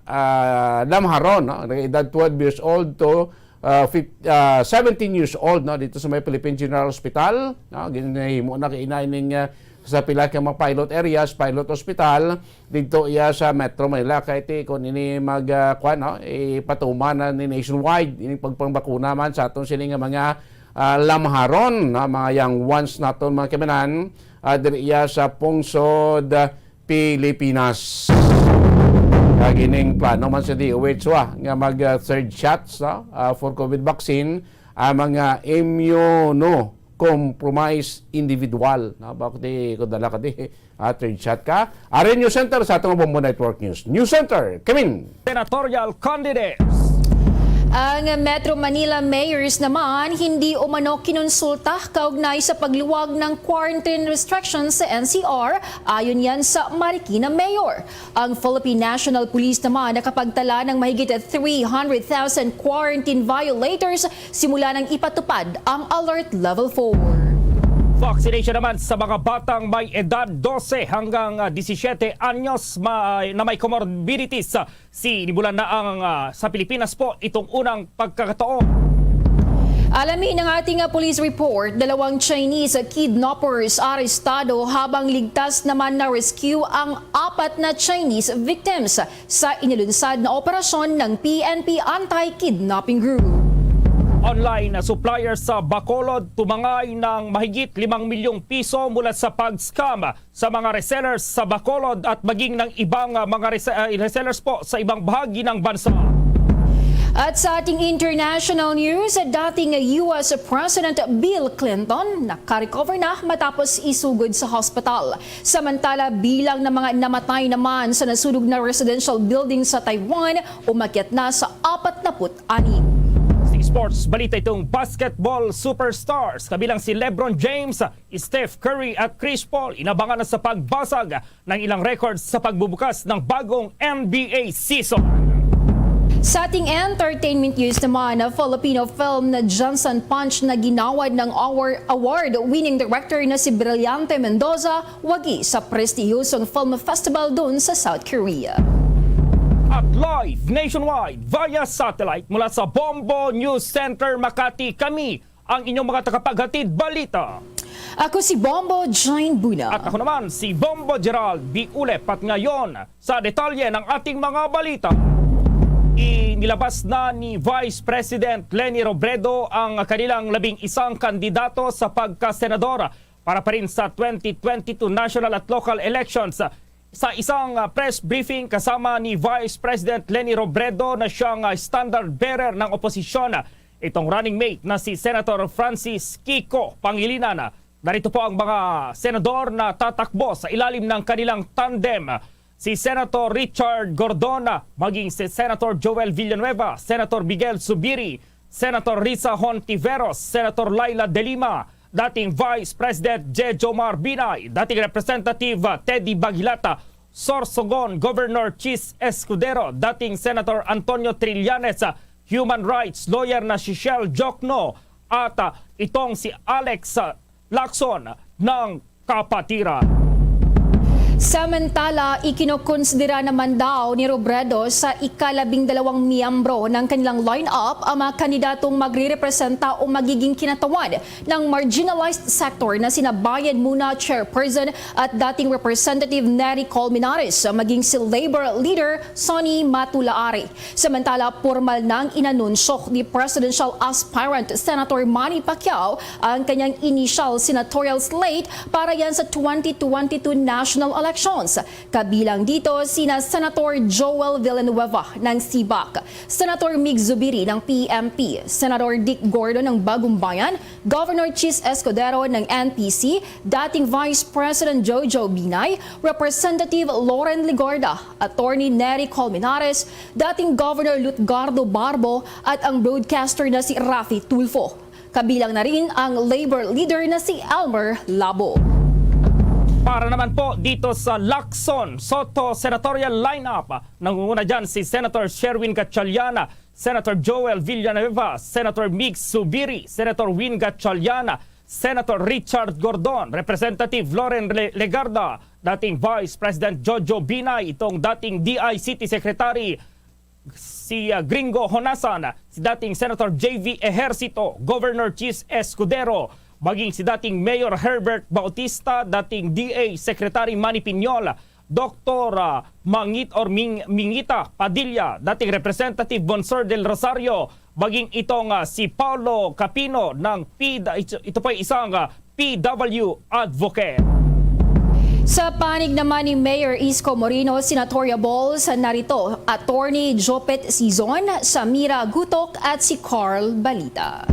ah, lamharon, no? Nag-edad twelve years old to, ah, fif-, ah, seventeen years old, no? Dito sa may Philippine General Hospital, no? Ginahimo na kina ining, ah, sa pila ka mga pilot areas, pilot hospital, dito iya sa Metro Manila, kay ti kung ini mag, ah, kuwan, no, ipatuman na ni nationwide, ini pagpangbakuna man sa aton sini nga mga, ah, lamharon, no, mga young ones naton, mga kaibanan, ah, diri iya sa pungsod, ah, Pilipinas. Kag ining plano man sa D O H, wa, nga mag, ah, third shots, no, ah, for COVID vaccine, ang mga immunocompromised individual, no? Bakit di ko dala ka di? Ah, third shot ka. Ari News Center sa atong Bombo Network News. News Center, Kimin. Senatorial candidates. Ang Metro Manila mayors naman hindi umano kinonsulta kaugnay sa pagluwag ng quarantine restrictions sa N C R, ayon yan sa Marikina Mayor. Ang Philippine National Police naman nakapagtala ng mahigit three hundred thousand quarantine violators simula nang ipatupad ang Alert Level four. Vaccination naman sa mga batang may edad dose hanggang, ah, disisiete anyos ma-, na may comorbidities. Sinimulan na ang, ah, sa Pilipinas po itong unang pagkakataon. Alamin ang ating, ah, police report. Dalawang Chinese kidnappers arestado, habang ligtas naman na rescue ang apat na Chinese victims sa inilunsad na operasyon ng P N P Anti-Kidnapping Group. Online na supplier sa Bacolod tumangay ng mahigit limang milyong piso mula sa pag-scam sa mga resellers sa Bacolod at maging ng ibang, ah, mga rese-, ah, resellers po sa ibang bahagi ng bansa. At sa ating international news, dating U S President Bill Clinton nakarecover na matapos isugod sa hospital. Samantala, bilang ng mga namatay naman sa nasunog na residential building sa Taiwan, umakyat na sa apat na put anim. Sa sports balita, itong basketball superstars kabilang si LeBron James, Steph Curry at Chris Paul inabangan na sa pagbasag ng ilang records sa pagbubukas ng bagong N B A season. Sa ating entertainment news naman, Filipino film na Johnson Punch na ginawad ng award-winning director na si Brillante Mendoza wagi sa prestihiyosong film festival doon sa South Korea. At live nationwide via satellite mula sa Bombo News Center Makati, kami ang inyong mga tagapaghatid balita. Ako si Bombo Jane Buna. At ako naman si Bombo Gerald B. Ulep. At ngayon, sa detalye ng ating mga balita. Inilabas na ni Vice President Leni Robredo ang kanilang labing isang kandidato sa pagkasenador para pa rin sa twenty twenty-two national at local elections. Sa isang, ah, press briefing kasama ni Vice President Leni Robredo na siyang, ah, standard bearer ng oposisyon, itong running mate na si Senator Francis Kiko Pangilinan, narito po ang mga senador na tatakbo sa ilalim ng kanilang tandem, si Senator Richard Gordon, maging si Senator Joel Villanueva, Senator Miguel Zubiri, Senator Risa Hontiveros, Senator Leila de Lima, dating Vice President Jejomar Binay, dating Representative Teddy Bagilata, Sorsogon, Governor Chiz Escudero, dating Senator Antonio Trillanes, human rights lawyer na si Shell Jokno, at, ah, itong si Alex, ah, Lacson ng Kapatiran. Samantala, ikinokonsidera naman daw ni Robredo sa ikalabing dalawang miyembro ng kanilang lineup ang mga kandidatong magrerepresenta o magiging kinatawan ng marginalized sector na sina Bayan Muna Chairperson at dating Representative Nery Colmenares, maging si Labor Leader Sonny Matulaari. Samantala, pormal nang inanunsyo ni presidential aspirant Senator Manny Pacquiao ang kanyang initial senatorial slate para yan sa twenty twenty-two national elections. Kabilang dito sina Senator Joel Villanueva ng CBAC, Senator Mig Zubiri ng P M P, Senator Dick Gordon ng Bagumbayan, Governor Chiz Escudero ng N P C, dating Vice President Jojo Binay, Representative Loren Legarda, Attorney Nery Colmenares, dating Governor Lutgardo Barbo, at ang broadcaster na si Raffy Tulfo. Kabilang na rin ang Labor leader na si Elmer Labo. Para naman po dito sa Lacson Soto senatorial lineup, nangunguna dyan si Senator Sherwin Gatchalian, Senator Joel Villanueva, Senator Mig Zubiri, Senator Win Gatchalian, Senator Richard Gordon, Representative Loren Le-, Legarda, dating Vice President Jojo Binay, itong dating D I City Secretary si, ah, Gringo Honasan, si dating Senator J V Ejercito, Governor Chiz Escudero, maging si dating Mayor Herbert Bautista, dating D A Secretary Manny Piñol, Doktor, ah, Mangit or Ming-, Mingita Padilla, dating Representative Bonsor del Rosario, maging itong, ah, si Paulo Capino ng P-, ito, ito po ay isang, ah, P W advocate. Sa panig naman ni Mayor Isko Moreno, senatorial balls narito, Attorney Jopet Sison, Samira Gutok at si Carl Balita.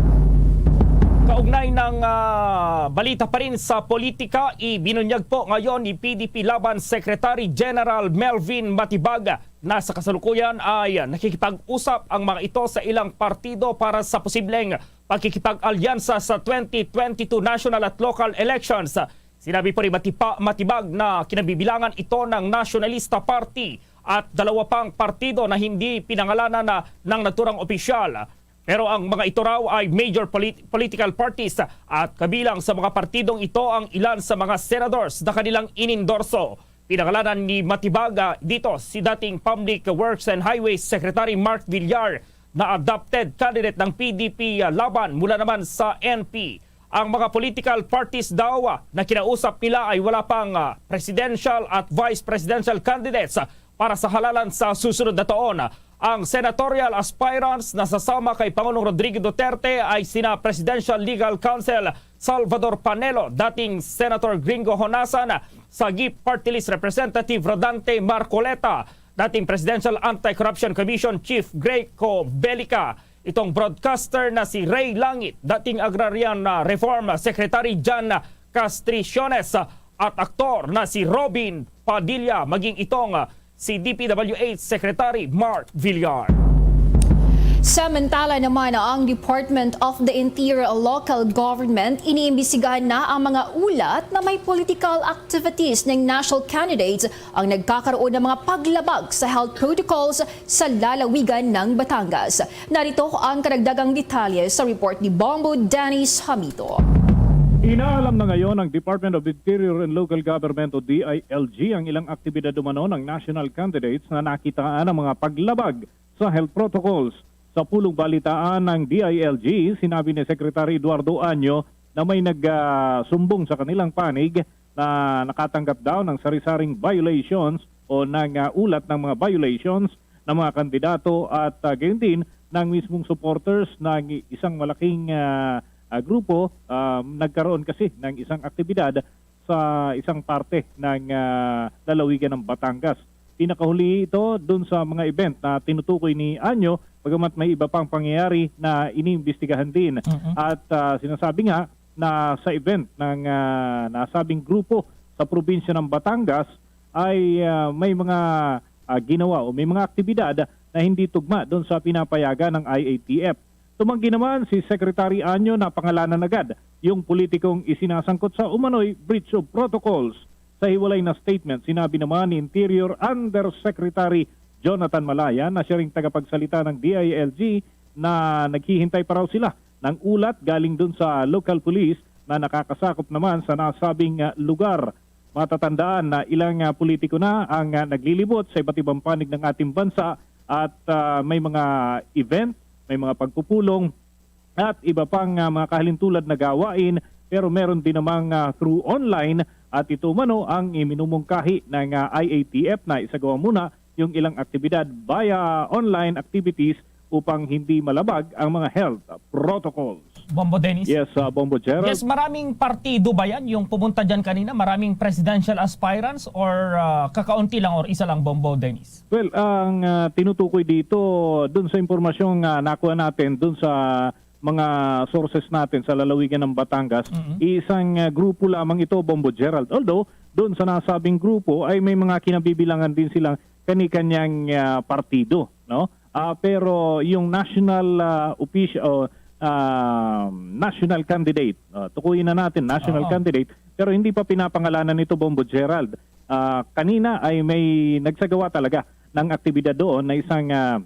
Kaugnay ng, ah, balita pa rin sa politika, ibinunyag po ngayon ni P D P Laban Secretary General Melvin Matibag na sa kasalukuyan ay nakikipag-usap ang mga ito sa ilang partido para sa posibleng pakikipag-alyansa sa twenty twenty-two national at local elections. Sinabi po ni Matipa-, Matibag na kinabibilangan ito ng Nationalista Party at dalawa pang partido na hindi pinangalanan na ng naturang opisyal. Pero ang mga ito raw ay major polit-, political parties at kabilang sa mga partidong ito ang ilan sa mga senadors na kanilang inendorso. Pinangalanan ni Matibag, ah, dito si dating Public Works and Highways Secretary Mark Villar, na adopted candidate ng P D P Laban mula naman sa N P. Ang mga political parties daw, ah, na kinausap nila ay wala pang, ah, presidential at vice presidential candidates, ah, para sa halalan sa susunod na taon. Ang senatorial aspirants na sasama kay Pangulong Rodrigo Duterte ay sina Presidential Legal Counsel Salvador Panelo, dating Senator Gringo Honasan, Sagip Party List Representative Rodante Marcoleta, dating Presidential Anti-Corruption Commission Chief Greco Belica, itong broadcaster na si Ray Langit, dating Agrarian, ah, Reform Secretary Jan Castriciones, at aktor na si Robin Padilla, maging itong, ah, si D P W H Secretary Mark Villar. Samantala naman, ang Department of the Interior Local Government iniimbestigahan na ang mga ulat na may political activities ng national candidates ang nagkakaroon ng mga paglabag sa health protocols sa lalawigan ng Batangas. Narito ang karagdagang detalye sa report ni Bombo Dennis Hamito. Inaalam na ngayon ng Department of Interior and Local Government o D I L G ang ilang aktibidad umano ng national candidates na nakitaan ang mga paglabag sa health protocols. Sa pulong balitaan ng D I L G, sinabi ni Secretary Eduardo Anyo na may nagsumbong sa kanilang panig na nakatanggap daw ng sari-saring violations o ng, ah, ulat ng mga violations ng mga kandidato at, ah, gayon din ng mismong supporters ng isang malaking, ah, ah, grupo. Ah, nagkaroon kasi ng isang aktibidad sa isang parte ng, ah, lalawigan ng Batangas. Pinakahuli ito dun sa mga event na tinutukoy ni Anyo, bagamat may iba pang pangyayari na iniimbestigahan din. Mm-mm. At, ah, sinasabi nga na sa event ng, ah, nasabing grupo sa probinsya ng Batangas ay, ah, may mga, ah, ginawa o may mga aktibidad na hindi tugma dun sa pinapayagan ng I A T F. Tumanggi naman si Secretary Anyo na pangalanan agad yung politikong isinasangkot sa umano'y breach of protocols. Sa hiwalay na statement, sinabi naman ni Interior Undersecretary Jonathan Malaya na siya ring tagapagsalita ng D I L G na naghihintay pa raw sila ng ulat galing dun sa local police na nakakasakop naman sa nasabing, ah, lugar. Matatandaan na ilang, ah, politiko na ang, ah, naglilibot sa iba't ibang panig ng ating bansa at, ah, may mga event, may mga pagpupulong at iba pang, ah, mga kahalintulad na gawain, pero meron din namang, ah, through online at ito umano ang iminumungkahi ng, ah, I A T F na isagawa muna yung ilang aktibidad via online activities upang hindi malabag ang mga health protocols. Bombo Dennis? Yes, ah, Bombo Gerald. Yes, maraming partido ba yan yung pumunta dyan kanina? Maraming presidential aspirants or, ah, kakaunti lang or isa lang, Bombo Dennis? Well, ang, ah, tinutukoy dito, dun sa impormasyong, ah, nakuha natin dun sa mga sources natin sa lalawigan ng Batangas, Mm-mm. isang, ah, grupo lamang ito, Bombo Gerald. Although, dun sa nasabing grupo ay may mga kinabibilangan din silang kani-kanyang, ah, partido, no? Ah, pero yung national, ah, offici-, o, ah, national candidate, ah, tukuyin na natin, national Oo. candidate, pero hindi pa pinapangalanan nito, Bombo Gerald. Ah, kanina ay may nagsagawa talaga ng aktibidad doon na isang, ah,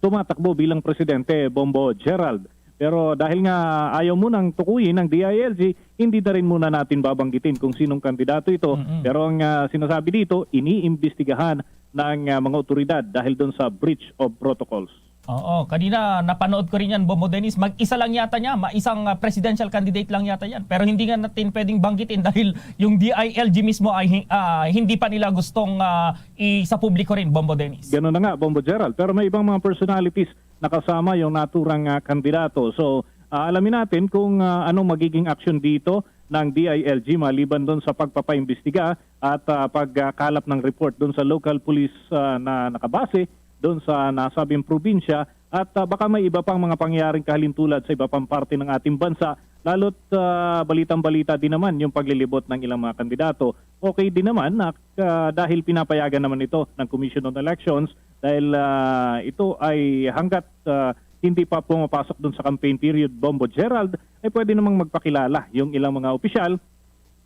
tumatakbo bilang presidente, Bombo Gerald. Pero dahil nga ayaw munang tukuyin ng D I L G, hindi na rin muna natin babanggitin kung sinong kandidato ito. Mm-mm. Pero ang, ah, sinasabi dito, iniimbestigahan ng, ah, mga otoridad dahil doon sa breach of protocols. Oo, kanina napanood ko rin yan, Bombo Dennis. Mag-isa lang yata niya, ma-, isang, ah, presidential candidate lang yata yan. Pero hindi nga natin pwedeng banggitin dahil yung D I L G mismo ay hi-, ah, hindi pa nila gustong, ah, i-, sa publiko rin, Bombo Dennis. Ganun na nga, Bombo Gerald. Pero may ibang mga personalities na kasama yung naturang, ah, kandidato. So, ah, alamin natin kung, ah, anong magiging aksyon dito ng D I L G maliban doon sa pagpapaimbestiga at, ah, pagkalap ng report doon sa local police, ah, na nakabase doon sa nasabing probinsya. At, ah, baka may iba pang mga pangyayaring kahalintulad sa iba pang parte ng ating bansa. Lalo't, ah, balitang-balita din naman yung paglilibot ng ilang mga kandidato. Okay din naman na, ah, dahil pinapayagan naman ito ng Commission on Elections dahil, ah, ito ay hanggat, ah, hindi pa pumapasok dun sa campaign period, Bombo Gerald, ay pwede namang magpakilala yung ilang mga opisyal.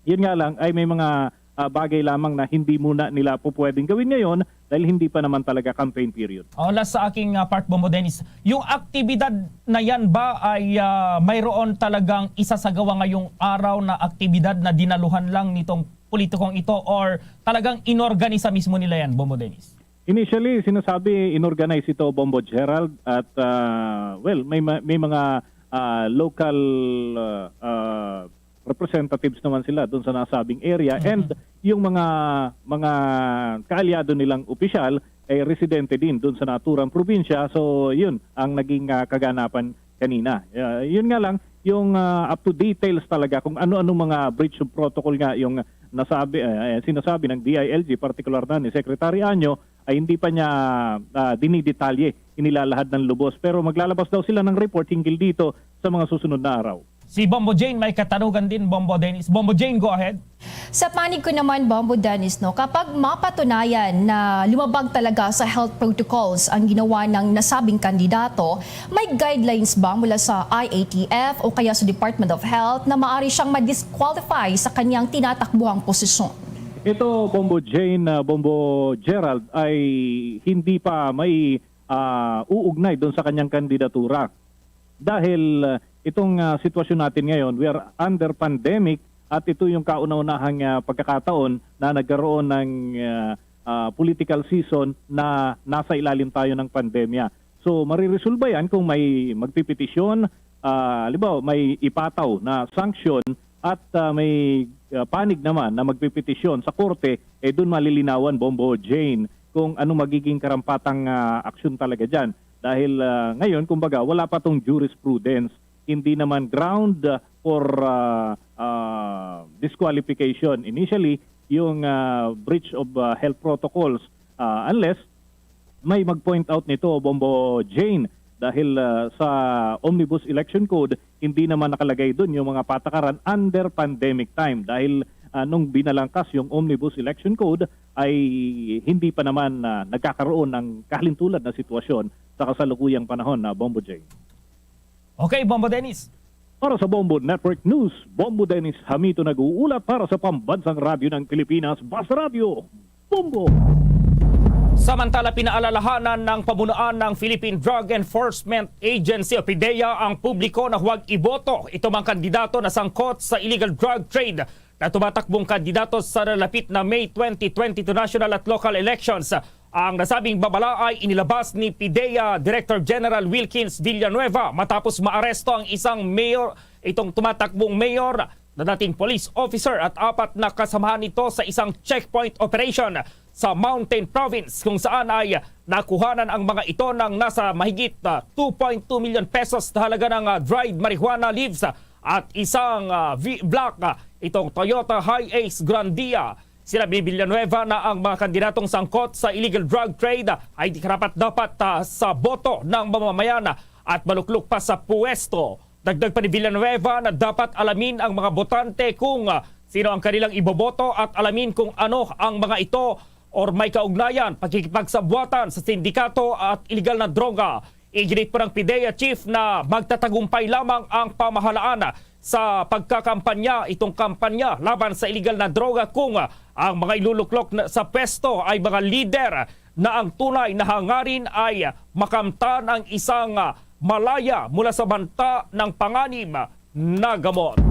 Yun nga lang, ay may mga, ah, bagay lamang na hindi muna nila po pwedeng gawin ngayon dahil hindi pa naman talaga campaign period. Oh, last sa aking, ah, part, Bombo Dennis. Yung aktibidad na yan ba ay, ah, mayroon talagang isasagawa ngayong araw na aktibidad na dinaluhan lang nitong politikong ito or talagang inorganisa mismo nila yan, Bombo Dennis? Initially, sinasabi inorganize ito, Bombo Gerald, at, ah, well, may ma- may mga, ah, local, ah, ah, representatives naman sila doon sa nasabing area, and yung mga mga kaalyado nilang opisyal ay residente din doon sa naturang probinsya. So, yun ang naging, ah, kaganapan kanina. Ah, yun nga lang, yung, ah, up to details talaga kung ano-ano mga breach of protocol nga yung nasabi, eh, sinasabi ng D I L G, partikular na ni Secretary Anyo, ay hindi pa niya, ah, dinidetalye, inilalahad ng lubos. Pero maglalabas daw sila ng report hinggil dito sa mga susunod na araw. Si Bombo Jane may katanugan din, Bombo Dennis. Bombo Jane, go ahead. Sa panig ko naman, Bombo Dennis, no, kapag mapatunayan na lumabag talaga sa health protocols ang ginawa ng nasabing kandidato, may guidelines ba mula sa I A T F o kaya sa Department of Health na maaari siyang ma-disqualify sa kanyang tinatakbuhang posisyon? Ito, Bombo Jane, ah, Bombo Gerald, ay hindi pa may, ah, uugnay doon sa kanyang kandidatura. Dahil, ah, itong, ah, sitwasyon natin ngayon, we are under pandemic, at ito yung kauna-unahang, ah, pagkakataon na nagkaroon ng, ah, ah, political season na nasa ilalim tayo ng pandemya. So, mariresolba yan kung may magpipetisyon, ah, halimbawa, may ipataw na sanction at, ah, may, ah, panig naman na magpipetisyon sa korte, eh, doon malilinawan, Bombo Jane, kung anong magiging karampatang, ah, aksyon talaga dyan. Dahil, ah, ngayon, kumbaga, wala pa tong jurisprudence, hindi naman ground, ah, for, ah, ah, disqualification initially yung, ah, breach of, ah, health protocols, ah, unless may mag-point out nito, Bombo Jane, dahil, ah, sa Omnibus Election Code, hindi naman nakalagay dun yung mga patakaran under pandemic time dahil, ah, nung binalangkas yung Omnibus Election Code ay hindi pa naman, ah, nagkakaroon ng kahalintulad na sitwasyon sa kasalukuyang panahon, na Bombo Jane. Okay, Bombo Dennis. Para sa Bombo Network News, Bombo Dennis Hamito nag-uulat para sa Pambansang Radyo ng Pilipinas, Bas Radyo, Bombo. Samantala, pinaalalahanan ng pamunuan ng Philippine Drug Enforcement Agency o PDEA ang publiko na huwag iboto ito mga kandidato na sangkot sa illegal drug trade na tumatakbong kandidato sa nalapit na May twenty twenty-two national at local elections. Ang nasabing babala ay inilabas ni PDEA Director General Wilkins Villanueva matapos maaresto ang isang mayor, itong tumatakbong mayor na dating police officer, at apat na kasamahan nito sa isang checkpoint operation sa Mountain Province, kung saan ay nakuhanan ang mga ito ng nasa mahigit, ah, two point two million pesos na halaga ng, ah, dried marijuana leaves, ah, at isang, ah, V-Block, ah, itong Toyota Hiace Grandia. Sinabi ni Villanueva na ang mga kandidatong sangkot sa illegal drug trade ay di karapat-dapat, ah, sa boto ng mamamayan, ah, at maluklok pa sa puwesto. Dagdag pa ni Villanueva na dapat alamin ang mga botante kung, ah, sino ang kanilang iboboto at alamin kung ano ang mga ito or may kaugnayan, pakikipagsabuatan sa sindikato at iligal na droga. Iginit pa ng PDEA chief na magtatagumpay lamang ang pamahalaan sa pagkakampanya, itong kampanya laban sa iligal na droga, kung ang mga iluluklok na sa pwesto ay mga lider na ang tunay na hangarin ay makamtan ang isang, ah, malaya mula sa banta ng panganib na gamot.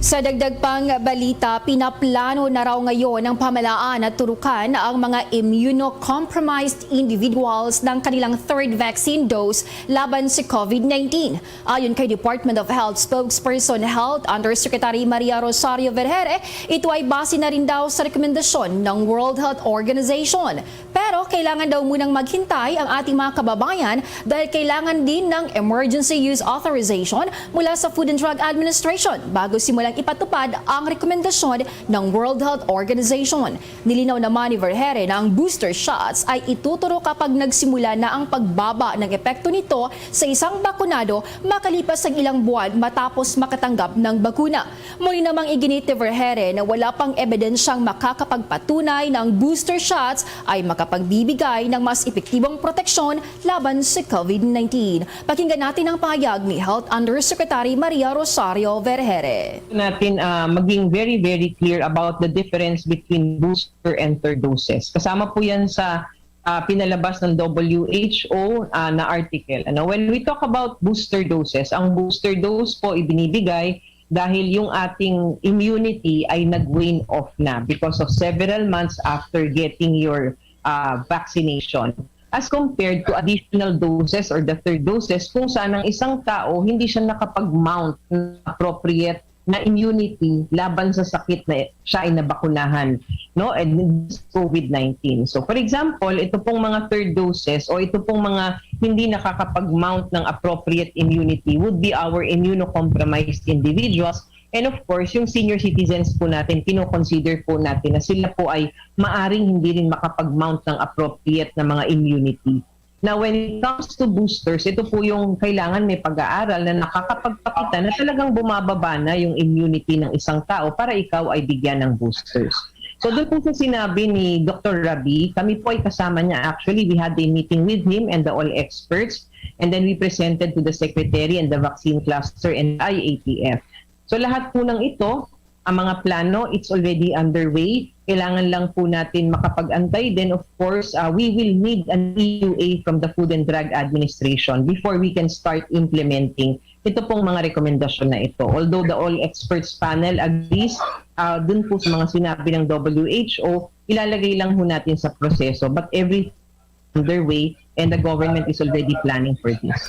Sa dagdag pang balita, pinaplano na raw ngayon ng pamahalaan na turukan ang mga immunocompromised individuals ng kanilang third vaccine dose laban sa COVID nineteen. Ayon kay Department of Health spokesperson Health Undersecretary Maria Rosario Vergere, ito ay base na rin daw sa rekomendasyon ng World Health Organization. Pero kailangan daw munang maghintay ang ating mga kababayan dahil kailangan din ng emergency use authorization mula sa Food and Drug Administration bago simulang ipatupad ang rekomendasyon ng World Health Organization. Nilinaw naman ni Vergere na ang booster shots ay ituturo kapag nagsimula na ang pagbaba ng epekto nito sa isang bakunado makalipas ang ilang buwan matapos makatanggap ng bakuna. Muli namang iginit ni Vergere na wala pang ebidensyang makakapagpatunay na ang booster shots ay makapagbibigay ng mas epektibong proteksyon laban sa COVID nineteen. Pakinggan natin ang pahayag ni Health Undersecretary Maria Rosario Vergere. Natin, ah, maging very, very clear about the difference between booster and third doses. Kasama po yan sa, ah, pinalabas ng W H O, ah, na article. Ano, when we talk about booster doses, ang booster dose po ibinibigay dahil yung ating immunity ay nag-wane off na because of several months after getting your ah, vaccination as compared to additional doses or the third doses kung saan ang isang tao hindi siya nakapag-mount ng appropriate na immunity laban sa sakit na siya ay nabakunahan, no? And this COVID nineteen. So, for example, ito pong mga third doses o ito pong mga hindi nakakapag-mount ng appropriate immunity would be our immunocompromised individuals. And of course, yung senior citizens po natin, kino-consider po natin na sila po ay maaring hindi rin makapag-mount ng appropriate na mga immunity. Now, when it comes to boosters, ito po yung kailangan may pag-aaral na nakakapagpakita na talagang bumababa na yung immunity ng isang tao para ikaw ay bigyan ng boosters. So, doon po sa sinabi ni Doktor Rabi, kami po ay kasama niya. Actually, we had a meeting with him and the all experts, and then we presented to the secretary and the vaccine cluster and I A T F. So, lahat po ng ito, ang mga plano, it's already underway. Kailangan lang po natin makapag-antay. Then, of course, uh, we will need an E U A from the Food and Drug Administration before we can start implementing ito pong mga rekomendasyon na ito. Although the all experts panel agrees, uh, dun po sa mga sinabi ng W H O, ilalagay lang po natin sa proseso. But every underway and the government is already planning for this.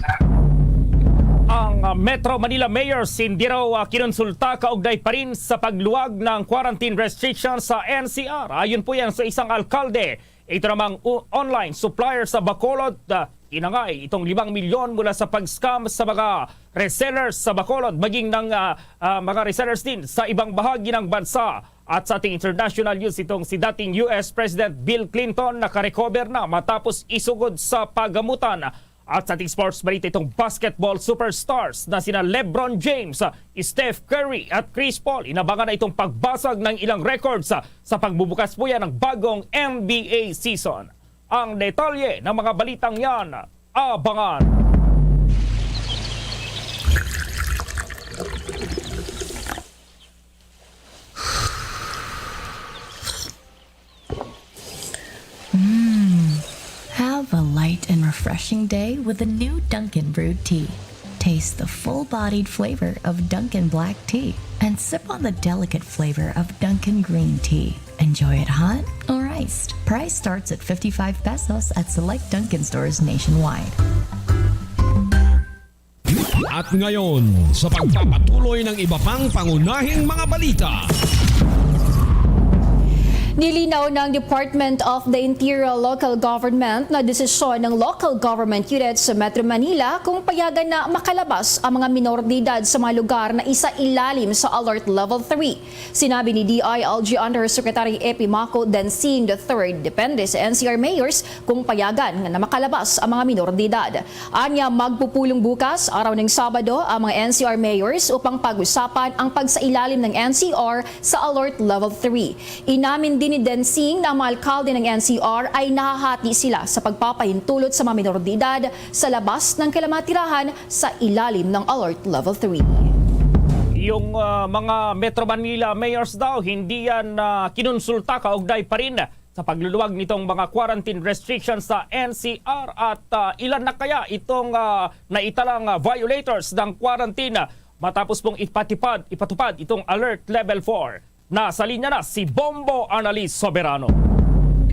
Ang, ah, Metro Manila Mayors hindi raw, ah, kinonsulta kaugnay pa rin sa pagluwag ng quarantine restrictions sa N C R. Ayon po yan sa isang alkalde. Ito namang u-, online supplier sa Bacolod, ah, tinangay itong limang milyon mula sa pag-scam sa mga resellers sa Bacolod, maging ng, ah, ah, mga resellers din sa ibang bahagi ng bansa. At sa ating international news, itong si dating U S President Bill Clinton nakarecover na matapos isugod sa pagamutan. At sa ating sports balita, itong basketball superstars na sina LeBron James, Steph Curry at Chris Paul, inabangan na itong pagbasag ng ilang records sa pagbubukas po yan ng bagong N B A season. Ang detalye ng mga balitang yan, abangan. Mm. Have a light and refreshing day with a new Dunkin' brewed tea. Taste the full-bodied flavor of Dunkin' black tea and sip on the delicate flavor of Dunkin' green tea. Enjoy it hot or iced. Price starts at fifty-five pesos at select Dunkin' stores nationwide. At ngayon, sa pagpapatuloy ng iba pang pangunahing mga balita. Nilinaw ng Department of the Interior Local Government na desisyon ng local government unit sa Metro Manila kung payagan na makalabas ang mga minor de edad sa mga lugar na isailalim sa Alert Level three. Sinabi ni D I L G Undersecretary Epimaco Dancing the third, depende sa N C R mayors kung payagan nga na makalabas ang mga minor de edad. Anya, magpupulong bukas, araw ng Sabado, ang mga N C R mayors upang pag-usapan ang pagsailalim ng N C R sa Alert Level three. Inamin din ni Dancing na ang mga alkalde ng N C R ay nahahati sila sa pagpapahintulot sa mga minor de edad sa labas ng kanilang mga tirahan sa ilalim ng Alert Level three. Yung, ah, mga Metro Manila mayors daw, hindi yan, ah, kinonsulta kaugnay pa rin sa pagluluwag nitong mga quarantine restrictions sa N C R at, ah, ilan na kaya itong, ah, naitalang, ah, violators ng quarantine, ah, matapos pong ipatipad, ipatupad itong Alert Level four. Nasa linya na si Bombo Annalise Soberano.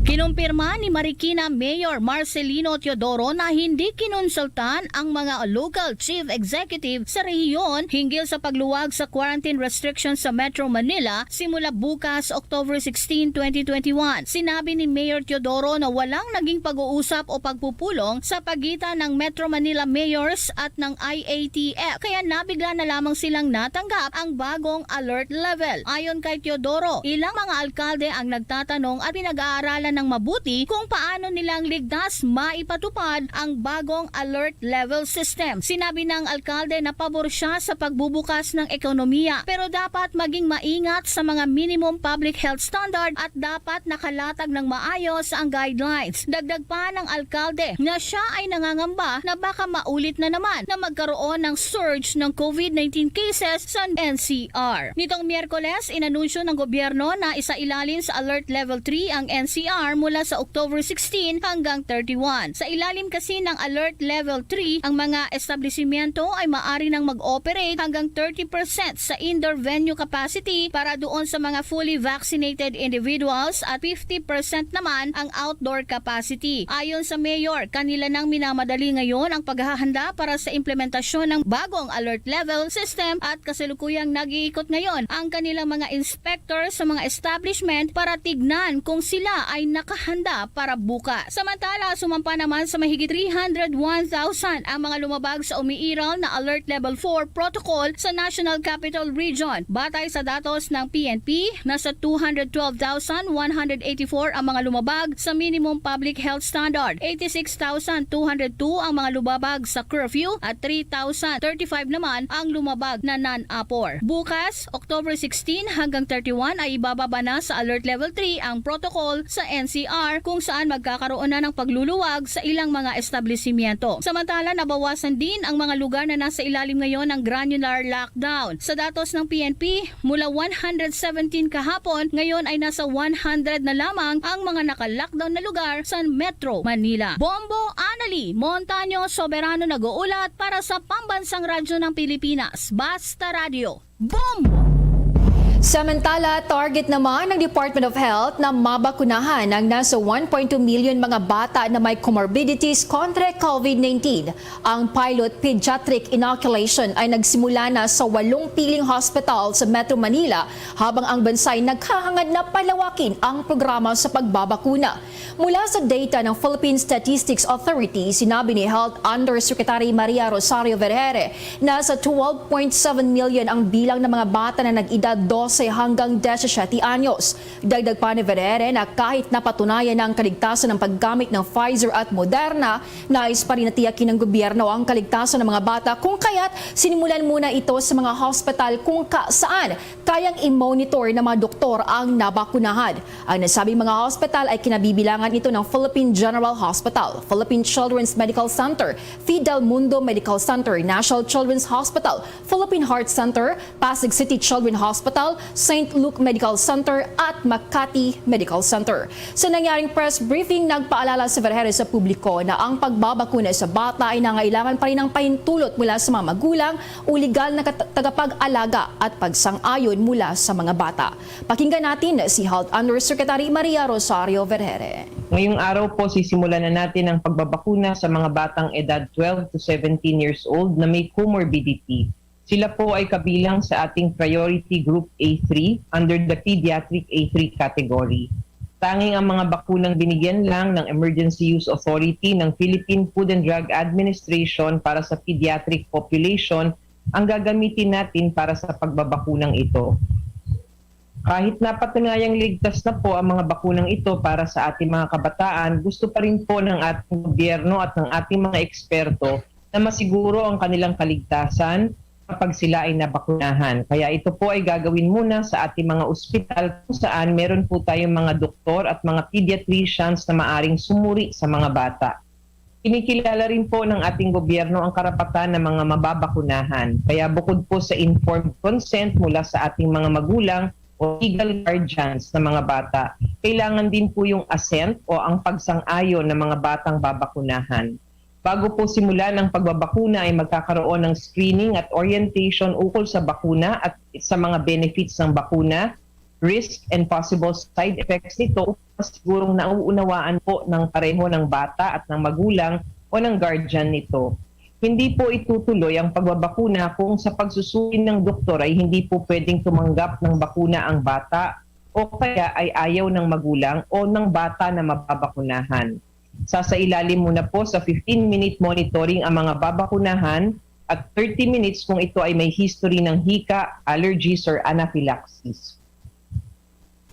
Kinumpirma ni Marikina Mayor Marcelino Teodoro na hindi kinonsultahan ang mga local chief executive sa rehiyon hinggil sa pagluwag sa quarantine restrictions sa Metro Manila simula bukas, October sixteen, twenty twenty-one. Sinabi ni Mayor Teodoro na walang naging pag-uusap o pagpupulong sa pagitan ng Metro Manila Mayors at ng I A T F, kaya nabigla na lamang silang natanggap ang bagong alert level. Ayon kay Teodoro, ilang mga alkalde ang nagtatanong at pinag-aaralan ng mabuti kung paano nilang ligtas maipatupad ang bagong alert level system. Sinabi ng alkalde na pabor siya sa pagbubukas ng ekonomiya, pero dapat maging maingat sa mga minimum public health standard at dapat nakalatag ng maayos ang guidelines. Dagdag pa ng alkalde na siya ay nangangamba na baka maulit na naman na magkaroon ng surge ng COVID nineteen cases sa N C R. Nitong Miyerkules, inanunsyo ng gobyerno na isailalim sa Alert Level three ang N C R R mula sa October sixteen hanggang thirty-one. Sa ilalim kasi ng Alert Level three, ang mga establisimyento ay maaari nang mag-operate hanggang thirty percent sa indoor venue capacity para doon sa mga fully vaccinated individuals at fifty percent naman ang outdoor capacity. Ayon sa mayor, kanila nang minamadali ngayon ang paghahanda para sa implementasyon ng bagong alert level system at kasalukuyang nag-iikot ngayon ang kanilang mga inspector sa mga establishment para tignan kung sila ay nakahanda para bukas. Samantala, sumampa naman sa mahigit three hundred one thousand ang mga lumabag sa umiiral na Alert Level four protocol sa National Capital Region. Batay sa datos ng P N P, nasa two hundred twelve thousand one hundred eighty-four ang mga lumabag sa minimum public health standard, eighty-six thousand two hundred two ang mga lumabag sa curfew at three thousand thirty-five naman ang lumabag na non-apor. Bukas, October sixteen hanggang thirty-one, ay ibababa na sa Alert Level three ang protocol sa N C R, kung saan magkakaroon na ng pagluluwag sa ilang mga establisimyento. Samantala, nabawasan din ang mga lugar na nasa ilalim ngayon ng granular lockdown. Sa datos ng P N P, mula one hundred seventeen kahapon, ngayon ay nasa one hundred na lamang ang mga naka-lockdown na lugar sa Metro Manila. Bombo Anali Montaño, Soberano nag-uulat para sa Pambansang Radyo ng Pilipinas, Basta Radyo. Bombo! Samantala, target naman ng Department of Health na mabakunahan ang nasa one point two million mga bata na may comorbidities kontra COVID nineteen. Ang pilot pediatric inoculation ay nagsimula na sa walong piling hospital sa Metro Manila, habang ang bansa ay naghahangad na palawakin ang programa sa pagbabakuna. Mula sa data ng Philippine Statistics Authority, sinabi ni Health Undersecretary Maria Rosario Vergere na sa twelve point seven million ang bilang ng mga bata na nag-edad dose hanggang disisiete anyos. Dagdag pa ni Vergere na kahit napatunayan na ang kaligtasan ng paggamit ng Pfizer at Moderna, nais pa rin na tiyakin ng gobyerno ang kaligtasan ng mga bata, kung kaya't sinimulan muna ito sa mga hospital kung ka-, saan kayang i-monitor ng mga doktor ang nabakunahan. Ang nasabing mga hospital ay kinabibilangan ito ng Philippine General Hospital, Philippine Children's Medical Center, Fidel Mundo Medical Center, National Children's Hospital, Philippine Heart Center, Pasig City Children's Hospital, Saint Luke Medical Center, at Makati Medical Center. Sa nangyaring press briefing, nagpaalala si Vergere sa publiko na ang pagbabakuna sa bata ay nangailangan pa rin ng pahintulot mula sa mga magulang o legal na kat-, tagapag-alaga at pagsang-ayon mula sa mga bata. Pakinggan natin si Health Undersecretary Maria Rosario Vergere. Ngayong araw po, sisimulan na natin ang pagbabakuna sa mga batang edad twelve to seventeen years old na may comorbidity. Sila po ay kabilang sa ating Priority Group A three under the Pediatric A three category. Tanging ang mga bakunang binigyan lang ng Emergency Use Authority ng Philippine Food and Drug Administration para sa pediatric population ang gagamitin natin para sa pagbabakunang ito. Kahit napatunayang ligtas na po ang mga bakunang ito para sa ating mga kabataan, gusto pa rin po ng ating gobyerno at ng ating mga eksperto na masiguro ang kanilang kaligtasan kapag sila ay nabakunahan. Kaya ito po ay gagawin muna sa ating mga ospital kung saan meron po tayong mga doktor at mga pediatricians na maaring sumuri sa mga bata. Kinikilala rin po ng ating gobyerno ang karapatan ng mga mababakunahan. Kaya bukod po sa informed consent mula sa ating mga magulang o legal guardians ng mga bata, kailangan din po yung assent o ang pagsang-ayon ng mga batang babakunahan. Bago po simulan ang pagbabakuna ay magkakaroon ng screening at orientation ukol sa bakuna at sa mga benefits ng bakuna, risk and possible side effects nito upang masigurong nauunawaan po ng pareho ng bata at ng magulang o ng guardian nito. Hindi po itutuloy ang pagbabakuna kung sa pagsusuri ng doktor ay hindi po pwedeng tumanggap ng bakuna ang bata o kaya ay ayaw ng magulang o ng bata na mababakunahan. Sasailalim muna po sa fifteen-minute monitoring ang mga babakunahan at thirty minutes kung ito ay may history ng hika, allergies, or anaphylaxis.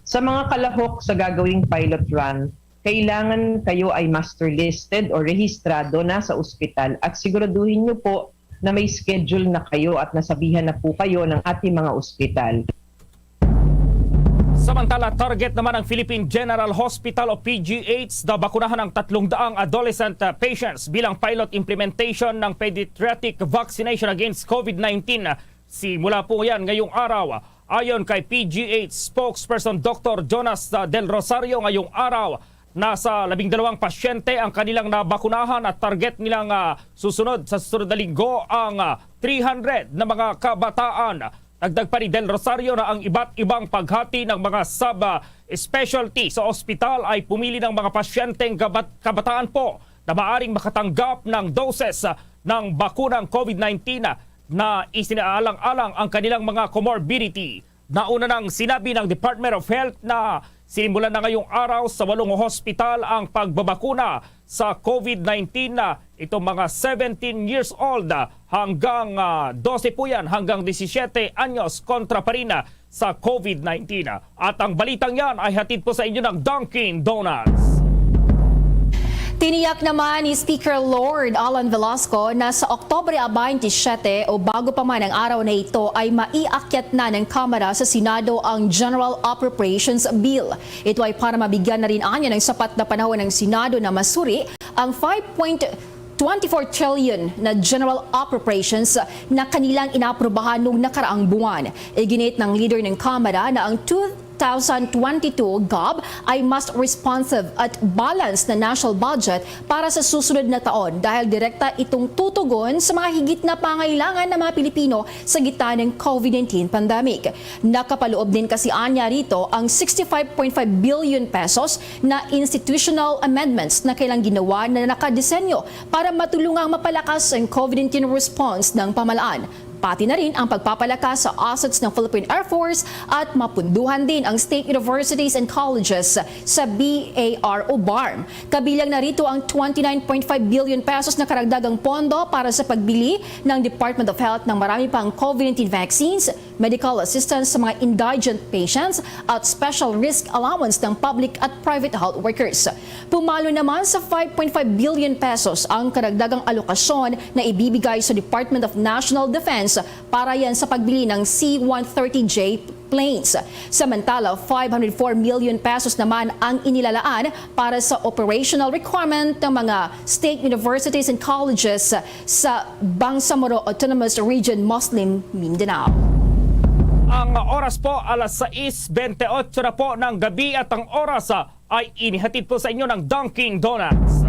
Sa mga kalahok sa gagawing pilot run, kailangan kayo ay master listed o rehistrado na sa ospital at siguraduhin niyo po na may schedule na kayo at nasabihan na po kayo ng ating mga ospital. Samantala, target naman ng Philippine General Hospital o P G H na bakunahan ang tatlong daang adolescent, uh, patients bilang pilot implementation ng pediatric vaccination against COVID nineteen. Simula po yan ngayong araw. Ayon kay P G H spokesperson Doktor Jonas, uh, Del Rosario, ngayong araw, Nasa labing dalawang pasyente ang kanilang nabakunahan at target nilang, ah, susunod sa susunod na linggo ang, ah, three hundred na mga kabataan. Dagdag pa ni Del Rosario na ang iba't ibang paghati ng mga sub, ah, specialty sa ospital ay pumili ng mga pasyenteng kabat-, kabataan po na maaring makatanggap ng doses, ah, ng bakunang COVID nineteen, ah, na isinaalang-alang ang kanilang mga comorbidity. Nauna nang sinabi ng Department of Health na sinimulan na ngayong araw sa walong hospital ang pagbabakuna sa COVID nineteen na itong mga seventeen years old, ah, hanggang, ah, dose po yan, hanggang disisiete anyos, kontra pa rin, ah, sa COVID nineteen. At ang balitang yan ay hatid po sa inyo ng Dunkin' Donuts. Tiniyak naman ni Speaker Lord Alan Velasco na sa Oktubre twenty-seven o bago pa man ang araw na ito ay maiakyat na ng Kamara sa Senado ang General Appropriations Bill. Ito ay para mabigyan na rin anya ng sapat na panahon ng Senado na masuri ang five point twenty-four trillion na general appropriations na kanilang inaprubahan noong nakaraang buwan. Iginit ng leader ng Kamara na ang two thousand twenty-two gob ay mas responsive at balanced na national budget para sa susunod na taon dahil direkta itong tutugon sa mga higit na pangailangan ng mga Pilipino sa gitna ng COVID nineteen pandemic. Nakapaloob din kasi anya rito ang sixty-five point five billion pesos na institutional amendments na kailang ginawa na nakadesenyo para matulungang mapalakas ang COVID nineteen response ng pamalaan, pati na rin ang pagpapalakas sa assets ng Philippine Air Force at mapunduhan din ang state universities and colleges sa B A R o BARMM. Kabilang na rito ang twenty-nine point five billion pesos na karagdagang pondo para sa pagbili ng Department of Health ng marami pang COVID nineteen vaccines, medical assistance sa mga indigent patients, at special risk allowance ng public at private health workers. Pumalo naman sa five point five billion pesos ang karagdagang alokasyon na ibibigay sa Department of National Defense para yan sa pagbili ng C one thirty J planes. Samantala, five hundred four million pesos naman ang inilalaan para sa operational requirement ng mga state universities and colleges sa Bangsamoro Autonomous Region, Muslim Mindanao. Ang oras po, alas sais bentiocho na po ng gabi, at ang oras, ah, ay inihatid po sa inyo ng Dunkin' Donuts.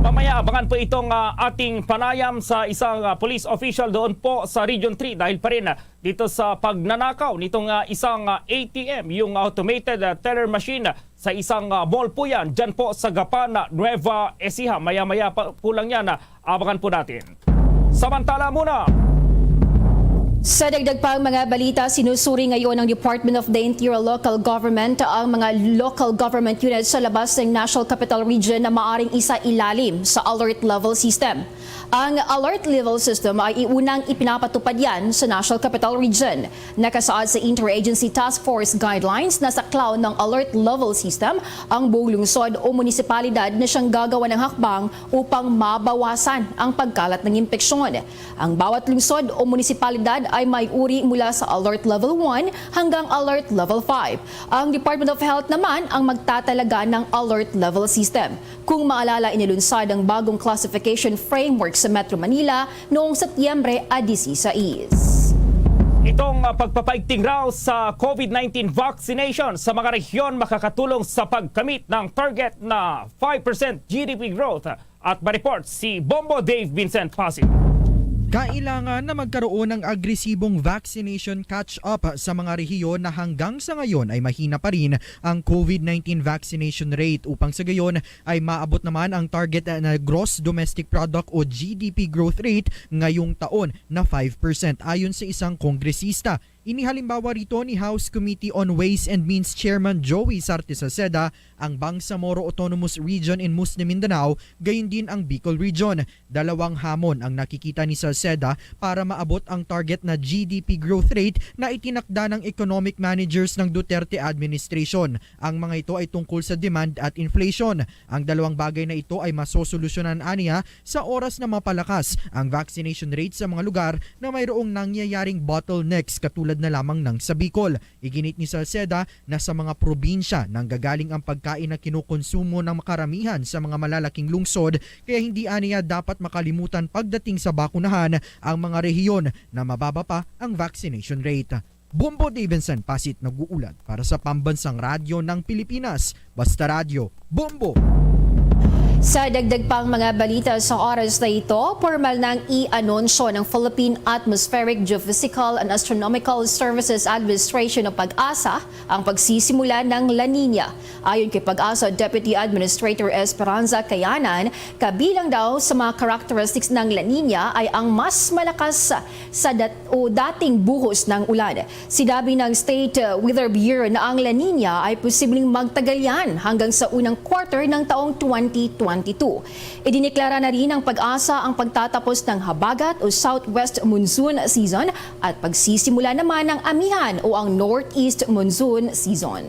Mamaya, abangan po itong, ah, ating panayam sa isang, ah, police official doon po sa Region three dahil pa rin, ah, dito sa pagnanakaw nitong, ah, isang, ah, A T M, yung automated, ah, teller machine, ah, sa isang, ah, mall po yan, dyan po sa Gapan, ah, Nueva Ecija. Maya-maya pa po lang yan, ah, abangan po natin. Samantala muna. Sa dagdag pang mga balita, sinusuri ngayon ng Department of the Interior Local Government ang mga local government units sa labas ng National Capital Region na maaring isa ilalim sa alert level system. Ang alert level system ay iunang ipinapatupad yan sa National Capital Region. Nakasaad sa Interagency Task Force guidelines na saklaw ng alert level system ang buong lungsod o munisipalidad na siyang gagawa ng hakbang upang mabawasan ang pagkalat ng impeksyon. Ang bawat lungsod o munisipalidad ay may uri mula sa Alert Level one hanggang Alert Level five. Ang Department of Health naman ang magtatalaga ng Alert Level System. Kung maalala, inilunsad ang bagong classification framework sa Metro Manila noong Setyembre a dieciséis. Itong, ah, pagpapaigting raw sa COVID nineteen vaccination sa mga rehiyon makakatulong sa pagkamit ng target na five percent G D P growth. At ma-report si Bombo Dave Vincent Pasig. Kailangan na magkaroon ng agresibong vaccination catch-up sa mga rehiyon na hanggang sa ngayon ay mahina pa rin ang COVID nineteen vaccination rate, upang sa gayon ay maabot naman ang target na gross domestic product o G D P growth rate ngayong taon na five percent, ayon sa isang kongresista. Inihalimbawa rito ni House Committee on Ways and Means Chairman Joey Sarte Salceda ang Bangsamoro Autonomous Region in Muslim Mindanao, gayon din ang Bicol Region. Dalawang hamon ang nakikita ni Salceda para maabot ang target na G D P growth rate na itinakda ng economic managers ng Duterte administration. Ang mga ito ay tungkol sa demand at inflation. Ang dalawang bagay na ito ay masosolusyonan aniya sa oras na mapalakas ang vaccination rate sa mga lugar na mayroong nangyayaring bottlenecks, katulad na lamang ng sa Bicol. Iginit ni Salceda na sa mga probinsya nanggagaling ang pagkain na kinukonsumo ng makaramihan sa mga malalaking lungsod, kaya hindi aniya dapat makalimutan pagdating sa bakunahan ang mga rehiyon na mababa pa ang vaccination rate. Bombo Davidson Pasit nag-uulat para sa Pambansang Radyo ng Pilipinas, Basta Radyo, Bombo! Sa dagdag pang mga balita sa oras na ito, pormal nang i-anunsyo ng Philippine Atmospheric Geophysical and Astronomical Services Administration o PAGASA ang pagsisimula ng La Niña. Ayon kay PAGASA Deputy Administrator Esperanza Kayanan, kabilang daw sa mga characteristics ng La Niña ay ang mas malakas sa dat- o dating buhos ng ulan. Sinabi ng State uh, Weather Bureau na ang La Niña ay posibleng magtagal yan hanggang sa unang quarter ng taong twenty twenty-two. Idineklara na rin ng PAGASA ang pagtatapos ng habagat o southwest monsoon season at pagsisimula naman ng amihan o ang northeast monsoon season.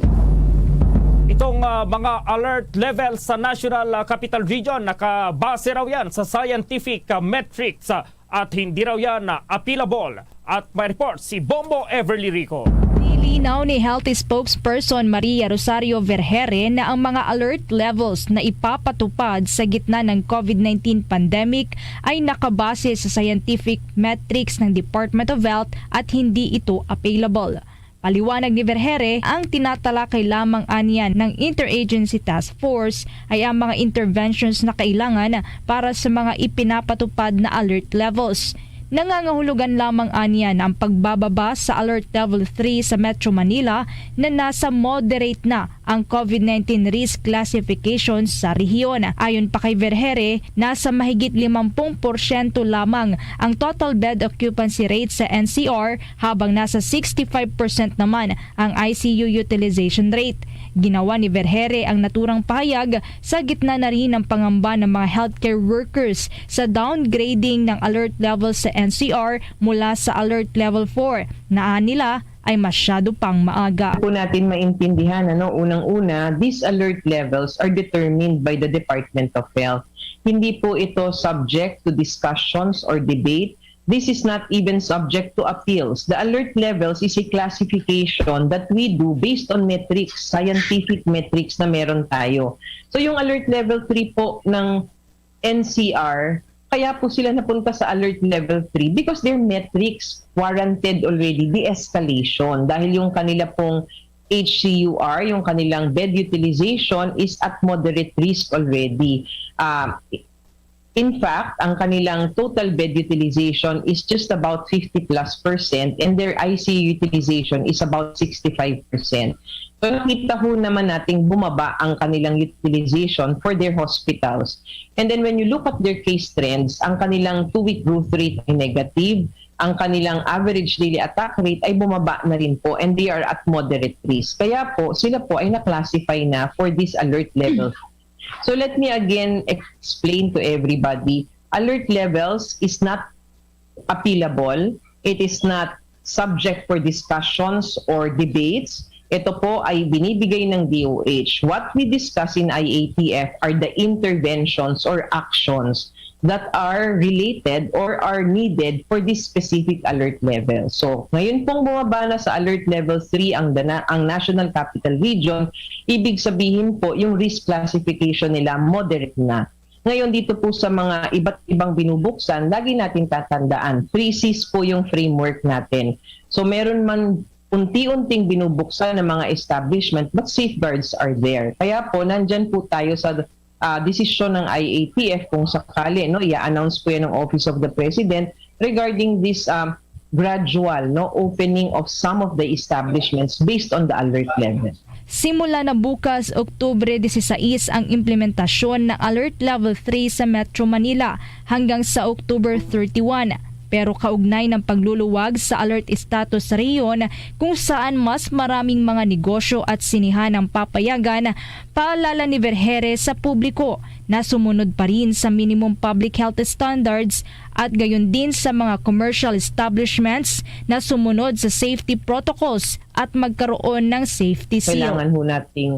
Itong ah, mga alert level sa National ah, Capital Region, nakabase raw yan sa scientific ah, metrics ah, at hindi raw yan ah, appealable. At may report si Bombo Everly Rico. Nilinaw ni Health Spokesperson Maria Rosario Vergere na ang mga alert levels na ipapatupad sa gitna ng COVID nineteen pandemic ay nakabase sa scientific metrics ng Department of Health at hindi ito appealable. Paliwanag ni Vergere, ang tinatalakay lamang aniya ng Interagency Task Force ay ang mga interventions na kailangan para sa mga ipinapatupad na alert levels. Nangangahulugan lamang aniya na ang pagbababa sa Alert Level three sa Metro Manila na nasa moderate na ang COVID nineteen risk classification sa rehiyon. Ayon pa kay Vergere, nasa mahigit limampung porsyento lamang ang total bed occupancy rate sa N C R, habang nasa sixty-five percent naman ang I C U utilization rate. Ginawa ni Vergere ang naturang pahayag sa gitna na rin ng pangamba ng mga healthcare workers sa downgrading ng alert level sa N C R mula sa Alert Level four na anila ay masyado pang maaga. Po natin maintindihan, ano, unang-una, these alert levels are determined by the Department of Health. Hindi po ito subject to discussions or debate. This is not even subject to appeals. The alert levels is a classification that we do based on metrics, scientific metrics na meron tayo. So yung alert level three po ng N C R, kaya po sila napunta sa alert level three because their metrics warranted already the escalation dahil yung kanila pong H C U R, yung kanilang bed utilization is at moderate risk already. Uh, In fact, ang kanilang total bed utilization is just about fifty plus percent and their I C U utilization is about sixty-five percent. So nakita ho naman nating bumaba ang kanilang utilization for their hospitals. And then when you look at their case trends, ang kanilang two-week growth rate ay negative, ang kanilang average daily attack rate ay bumaba na rin po and they are at moderate risk. Kaya po, sila po ay na-classify na for this alert level. So let me again explain to everybody. Alert levels is not appealable. It is not subject for discussions or debates. Ito po ay binibigay ng D O H. What we discuss in I A T F are the interventions or actions that are related or are needed for this specific alert level. So, ngayon pong bumaba na sa alert level three ang, dana, ang National Capital Region, ibig sabihin po yung risk classification nila moderate na. Ngayon dito po sa mga iba't ibang binubuksan, lagi natin tatandaan, three Cs po yung framework natin. So meron man unti-unting binubuksan ng mga establishment, but safeguards are there. Kaya po, nandyan po tayo sa uh, desisyon ng I A T F kung sakali, no, i-announce po yan ng Office of the President regarding this um, gradual, no, opening of some of the establishments based on the alert level. Simula na bukas, Oktubre dieciséis, ang implementasyon ng Alert Level three sa Metro Manila hanggang sa October thirty-one. Pero kaugnay ng pagluluwag sa alert status sa rehiyon, kung saan mas maraming mga negosyo at sinihan ang papayagan, paalala ni Vergere sa publiko na sumunod pa rin sa minimum public health standards at gayon din sa mga commercial establishments na sumunod sa safety protocols at magkaroon ng safety seal. Kailangan ho nating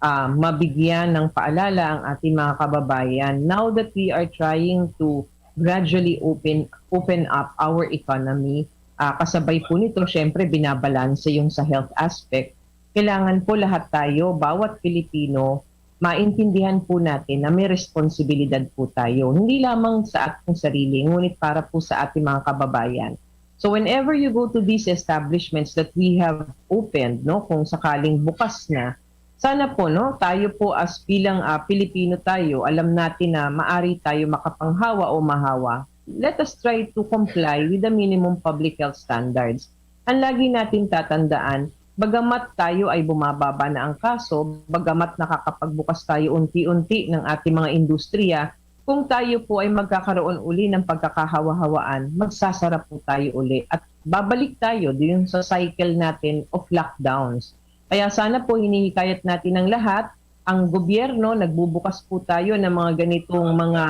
uh, mabigyan ng paalala ang ating mga kababayan. Now that we are trying to gradually open open up our economy, uh, kasabay po nito, syempre, binabalanse yung sa health aspect. Kailangan po lahat tayo, bawat Pilipino, maintindihan po natin na may responsibilidad po tayo, hindi lamang sa ating sarili, ngunit para po sa ating mga kababayan. So whenever you go to these establishments that we have opened, no, kung sakaling bukas na, sana po, no, tayo po as bilang, ah, Pilipino tayo, alam natin na maari tayo makapanghawa o mahawa. Let us try to comply with the minimum public health standards. Ang lagi natin tatandaan, bagamat tayo ay bumababa na ang kaso, bagamat nakakapagbukas tayo unti-unti ng ating mga industriya, kung tayo po ay magkakaroon uli ng pagkakahawa-hawaan, magsasara po tayo uli at babalik tayo dun sa cycle natin of lockdowns. Kaya sana po hinihikayat natin ang lahat, ang gobyerno, nagbubukas po tayo ng mga ganitong mga,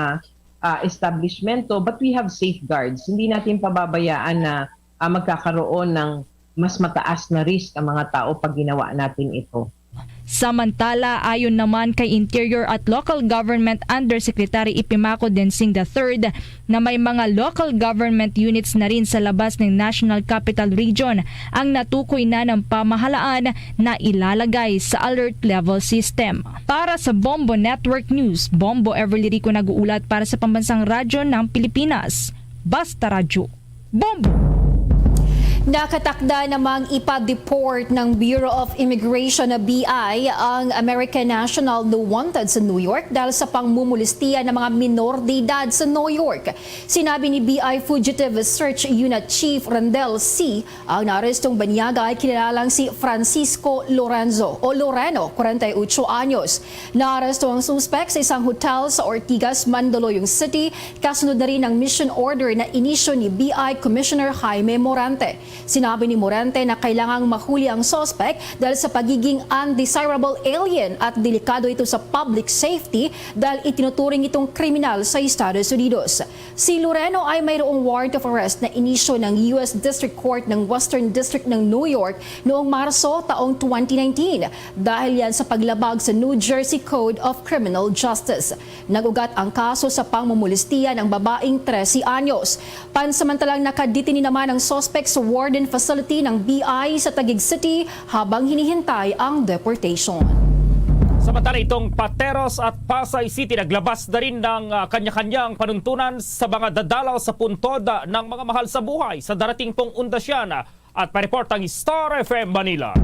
ah, establishmento, but we have safeguards. Hindi natin pababayaan na, ah, magkakaroon ng mas mataas na risk ang mga tao pag ginawa natin ito. Samantala, ayon naman kay Interior at Local Government Undersecretary Epimaco Densing the third, na may mga local government units na rin sa labas ng National Capital Region ang natukoy na ng pamahalaan na ilalagay sa alert level system. Para sa Bombo Network News, Bombo Everly Rico nag-uulat para sa Pambansang Radyo ng Pilipinas. Basta Radyo, Bombo! Nakatakda namang ipa-deport ng Bureau of Immigration na B I ang American national na wanted sa New York dahil sa pangmumulistiya ng mga minor de edad sa New York. Sinabi ni B I Fugitive Search Unit Chief Randel C. ang naarestong banyaga ay kinilalang si Francisco Lorenzo o Loreno, kwarenta y ocho anyos. Naaresto ang suspek sa isang hotel sa Ortigas, Mandaluyong City, kasunod na rin ang mission order na inisyu ni B I Commissioner Jaime Morante. Sinabi ni Morante na kailangang mahuli ang suspek dahil sa pagiging undesirable alien at delikado ito sa public safety dahil itinuturing itong kriminal sa Estados Unidos. Si Loreno ay mayroong warrant of arrest na inisyu ng U S District Court ng Western District ng New York noong Marso taong twenty nineteen dahil yan sa paglabag sa New Jersey Code of Criminal Justice. Nag-ugat ang kaso sa pangmumulistiya ng babaeng trese anyos. Pansamantalang nakadetini naman ang suspect sa warden facility ng B I sa Taguig City habang hinihintay ang deportation. Samantala, itong Pateros at Pasay City naglabas na rin ng ah, kanya-kanyang panuntunan sa mga dadalaw sa puntod ah, ng mga mahal sa buhay sa darating pong undasyan. At pa-report ang Star F M Manila.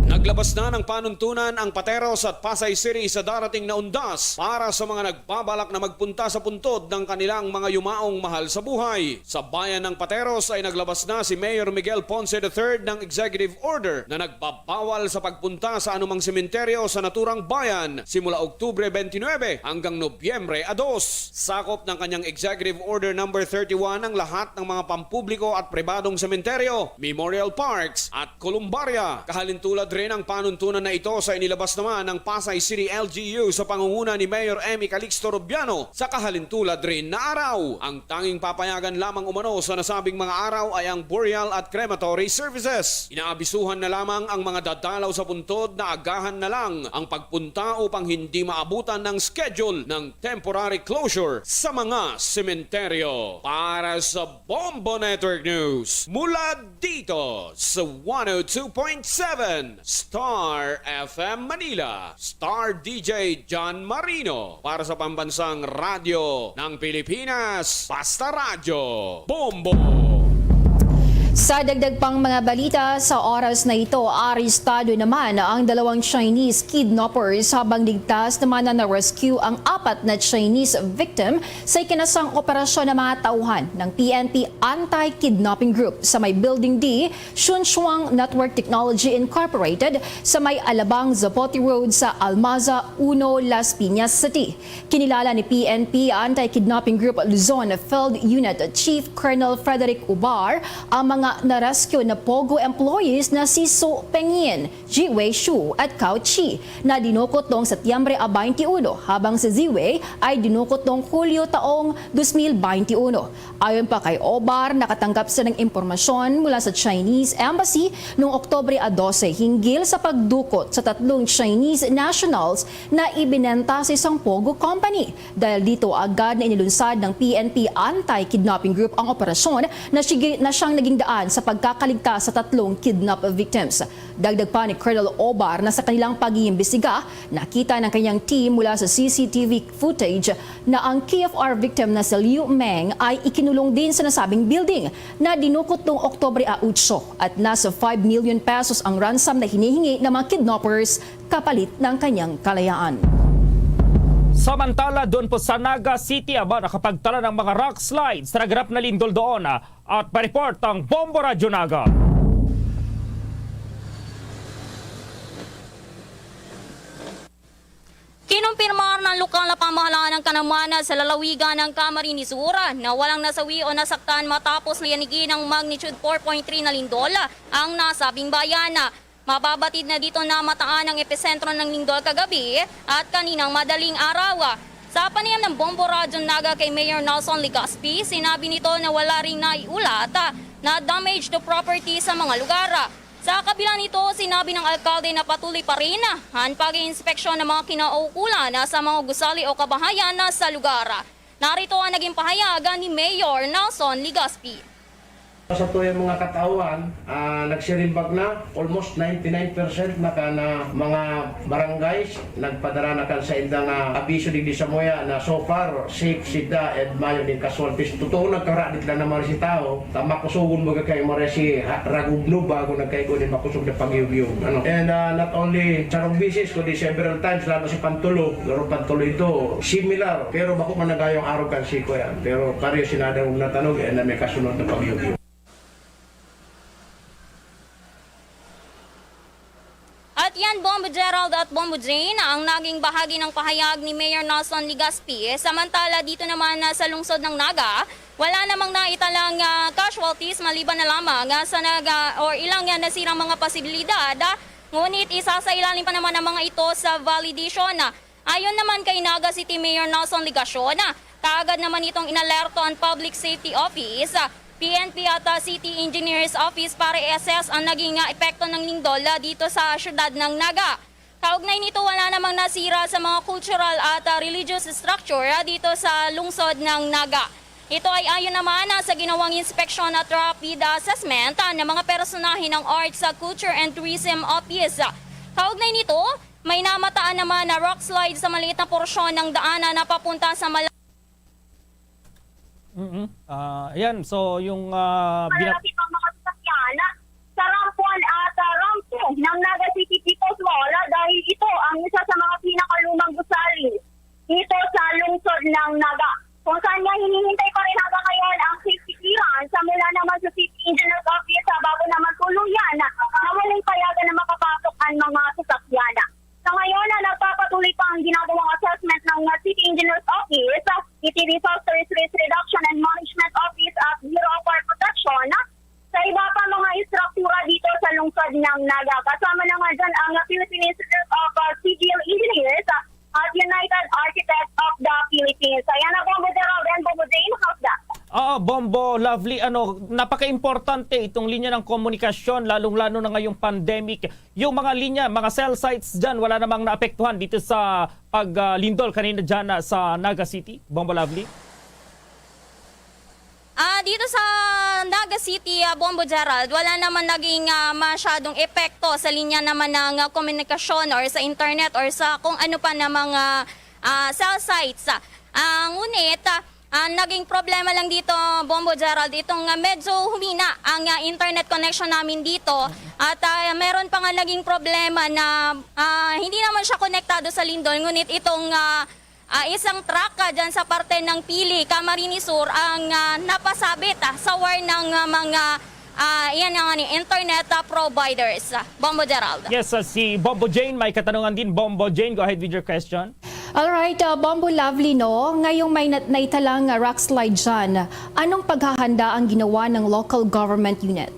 Naglabas na ng panuntunan ang Pateros at Pasay City sa darating na undas para sa mga nagbabalak na magpunta sa puntod ng kanilang mga yumaong mahal sa buhay. Sa bayan ng Pateros ay naglabas na si Mayor Miguel Ponce the third ng executive order na nagbabawal sa pagpunta sa anumang sementeryo sa naturang bayan simula Oktubre twenty-nine hanggang Nobyembre a dos. Sakop ng kanyang Executive Order Number thirty-one ang lahat ng mga pampubliko at pribadong sementeryo, memorial parks, at kolumbarya. Kahalintulad rin ang panuntunan na ito sa inilabas naman ng Pasay City L G U sa pangunguna ni Mayor Emmy Calixto Rubiano sa kahalintulad rin na araw. Ang tanging papayagan lamang umano sa nasabing mga araw ay ang burial at crematory services. Inaabisuhan na lamang ang mga dadalaw sa puntod na agahan na lang ang pagpunta upang hindi maabutan ng schedule ng temporary closure sa mga sementeryo. Para sa Bombo Network News, mula dito sa one oh two point seven Star F M Manila, Star D J John Marino para sa Pambansang Radyo ng Pilipinas, Basta Radyo, Bombo! Sa dagdag pang mga balita, sa oras na ito, arestado naman ang dalawang Chinese kidnappers habang ligtas naman na na-rescue ang apat na Chinese victim sa ikinasang operasyon ng mga tauhan ng P N P Anti-Kidnapping Group sa may Building D, Shunchuang Network Technology Incorporated sa may Alabang Zapote Road sa Almaza uno, Las Piñas City. Kinilala ni P N P Anti-Kidnapping Group Luzon Field Unit Chief Colonel Frederick Ubar ang mga na-rescue na POGO employees na si Su Pengyin, Jiwei Shu at Kao Chi na dinukot noong Setyembre a twenty-one, habang si Jiwei ay dinukot noong Hulyo taong twenty twenty-one. Ayon pa kay Ubar, nakatanggap sila ng impormasyon mula sa Chinese Embassy noong Oktubre a dose hinggil sa pagdukot sa tatlong Chinese nationals na ibinenta sa isang POGO company. Dahil dito, agad na inilunsad ng P N P Anti-Kidnapping Group ang operasyon na, sige, na siyang naging daan sa pagkakaligtas sa tatlong kidnap victims. Dagdag pa ni Colonel Obar na sa kanilang pag-iimbestiga, nakita ng kanyang team mula sa C C T V footage na ang K F R victim na si Liu Meng ay ikinulong din sa nasabing building na dinukot noong Oktubre a otso at nasa five million pesos ang ransom na hinihingi ng mga kidnappers kapalit ng kanyang kalayaan. Samantala, doon po sa Naga City, aba, nakapagtala ng mga rock slides sa naganap na lindol doon. At pa-report ang Bombo Radyo Naga. Kinumpirmar ng lokal na pamahalaan ng Kanamuanan sa lalawigan ng Camarines Sur na walang nasawi o nasaktan matapos liyanigin ng magnitude four point three na lindol ang nasabing bayan. Mababatid na dito na mataan ang episentro ng lindol kagabi at kaninang madaling araw. Sa panayam ng Bombo Radyo Naga kay Mayor Nelson Legaspi, sinabi nito na wala ring naiulat na damage to property sa mga lugar. Sa kabila nito, sinabi ng alkalde na patuloy pa rin ang pag-iinspeksyon ng mga kinaukulan sa mga gusali o kabahayan sa lugar. Narito ang naging pahayag ni Mayor Nelson Legaspi. Sa tuya mga katawhan, ah, nagsirimbag na, almost ninety-nine percent na ka na mga barangays nagpadara na kan sa ila nga abiso digdi sa Moya na so far safe sida and mayo ning casualties. Totoo nagkaradit lang naman si tao, ta makusugon mo kay mo si ha- ragubno bago nagkaigo ni makusog na pagyugyog. Ano? And ah, not only sa rong bisis kundi several times lalo si Pantulo, pero Pantulo ito similar pero bako man nagayong arog kan si kuya. Pero pareho sinada og natanog and na may kasunod na pagyugyog. At yan, Bombo Gerald at Bombo Jane, ang naging bahagi ng pahayag ni Mayor Nelson Legaspi. Samantala, dito naman na sa lungsod ng Naga, wala namang naitalang ah, casualties maliban na lamang ah, sa naga or ilang ah, nasirang mga posibilidad. Ah, ngunit isa sa ilalim pa naman ang mga ito sa validation. Ah, Ayon naman kay Naga City Mayor Nelson Legacion, kaagad naman itong inalerto ang Public Safety Office, P N P at ah, City Engineers Office para i-assess ang naging ah, epekto ng lindol ah, dito sa siyudad ng Naga. Kaugnay nito, wala namang nasira sa mga cultural at ah, religious structure ah, dito sa lungsod ng Naga. Ito ay ayon naman ah, sa ginawang inspeksyon at rapid assessment ah, ng mga personahe ng Arts, ah, Culture and Tourism Office. Kaugnay nito, may namataan naman na rock slide sa maliit na porsyon ng daanan na papunta sa Mala- Mm-mm. Ah, ayan, so yung ah, bina- Malapit ang mga sasakyan sa Ramp one at uh, Ramp two ng Naga City People's Mall dahil ito ang isa sa mga pinakalumang gusali dito sa lungsod ng Naga. Kung saan nga hinihintay pa rin hanggang ngayon ang safety clearance sa mula naman sa City Engineers Office sa bago naman tuluyan na walang payagan na makapasok ang mga sasakyan. Sa ngayon, na nagpapatuloy pa ang ginagawang assessment ng City Engineers Office, City Disaster Risk Reduction and Management Office at Bureau of Fire Protection sa iba pa mga istruktura dito sa lungsod ng Naga. Kasama na nga dyan ang Philippine Institute of uh, Civil Engineers at United Architects of the Philippines. Ayan na po, Bombo Gerald and Bombo Jane. How's that? Oo, Bombo, Lovely, ano, napaka-importante itong linya ng komunikasyon, lalong-lalo na ngayong pandemic. Yung mga linya, mga cell sites dyan, wala namang naapektuhan dito sa paglindol kanina dyan ah, sa Naga City? Bombo Lovely? Ah, dito sa Naga City, ah, Bombo Gerald, wala naman naging ah, masyadong epekto sa linya naman ng ah, komunikasyon or sa internet or sa kung ano pa na mga ah, cell sites. Ah, ngunit, ah, ang naging problema lang dito, Bombo Gerald, itong ah, medyo humina ang ah, internet connection namin dito at ah, meron pa nga naging problema na ah, hindi naman siya konektado sa lindol, ngunit itong ah, ah, isang truck ah, dyan sa parte ng Pili, Camarines Sur, ang ah, napasabit ah, sa wire ng ah, mga ah, iyan nga ni internet ah, providers. Ah, Bombo Gerald. Yes, ah, si Bombo Jane, may katanungan din. Bombo Jane, go ahead with your question. Alright, uh, Bombo Lovely, no? Ngayong may nat- naitalang uh, rock slide dyan, anong paghahanda ang ginawa ng local government unit?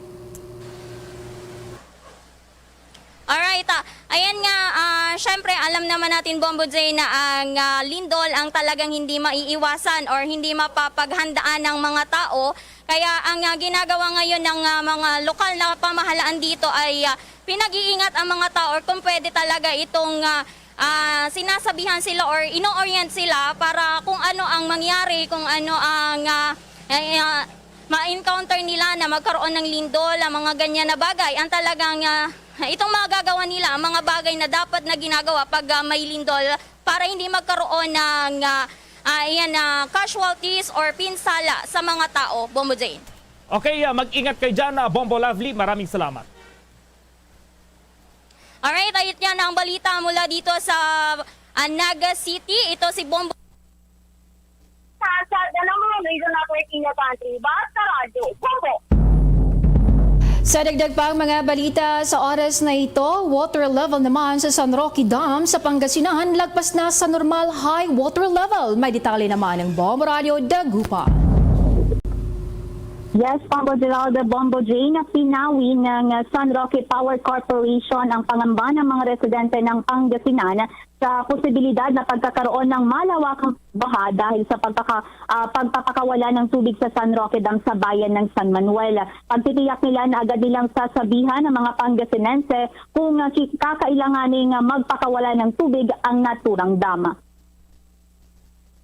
Alright, ah, ayan nga, ah, syempre alam naman natin, Bombo Jay, na ang ah, lindol ang talagang hindi maiiwasan or hindi mapapaghandaan ng mga tao. Kaya ang ah, ginagawa ngayon ng ah, mga lokal na pamahalaan dito ay ah, pinag-iingat ang mga tao or kung pwede talaga itong ah, ah, sinasabihan sila or ino-orient sila para kung ano ang mangyari, kung ano ang ah, eh, ah, ma-encounter nila na magkaroon ng lindol, ang mga ganyan na bagay, ang talagang, ah, itong magagawa nila, ang mga bagay na dapat na ginagawa pag, ah, may lindol para hindi magkaroon ng, ah, ah, ayan, ah, casualties or pinsala sa mga tao, Bombo Jane. Okay, ah, mag-ingat kayo dyan, ah, Bombo Lovely. Maraming salamat. Alright, ayun yan ang balita mula dito sa, ah, Naga City. Ito si Bombo. Sa Sada ng mga Region Network in the Country, Basta Radyo, Bombo. Sa dagdag pang mga balita sa oras na ito, water level naman sa San Roque Dam sa Pangasinan lagpas na sa normal high water level. May detalye naman ng Bombo Radio Dagupan. Yes, Bombo Geraldo, Bombo Jane, pinawi ng, uh, San Roque Power Corporation ang pangamba ng mga residente ng Pangasinan sa posibilidad na pagkakaroon ng malawakang baha dahil sa pagkaka-, ah, pagpapakawala ng tubig sa San Roque Dam sa bayan ng San Manuel. Pagtitiyak nila na agad nilang sasabihan ang mga Pangasinense kung, ah, ki-, kakailanganing, ah, magpakawala ng tubig ang naturang dam.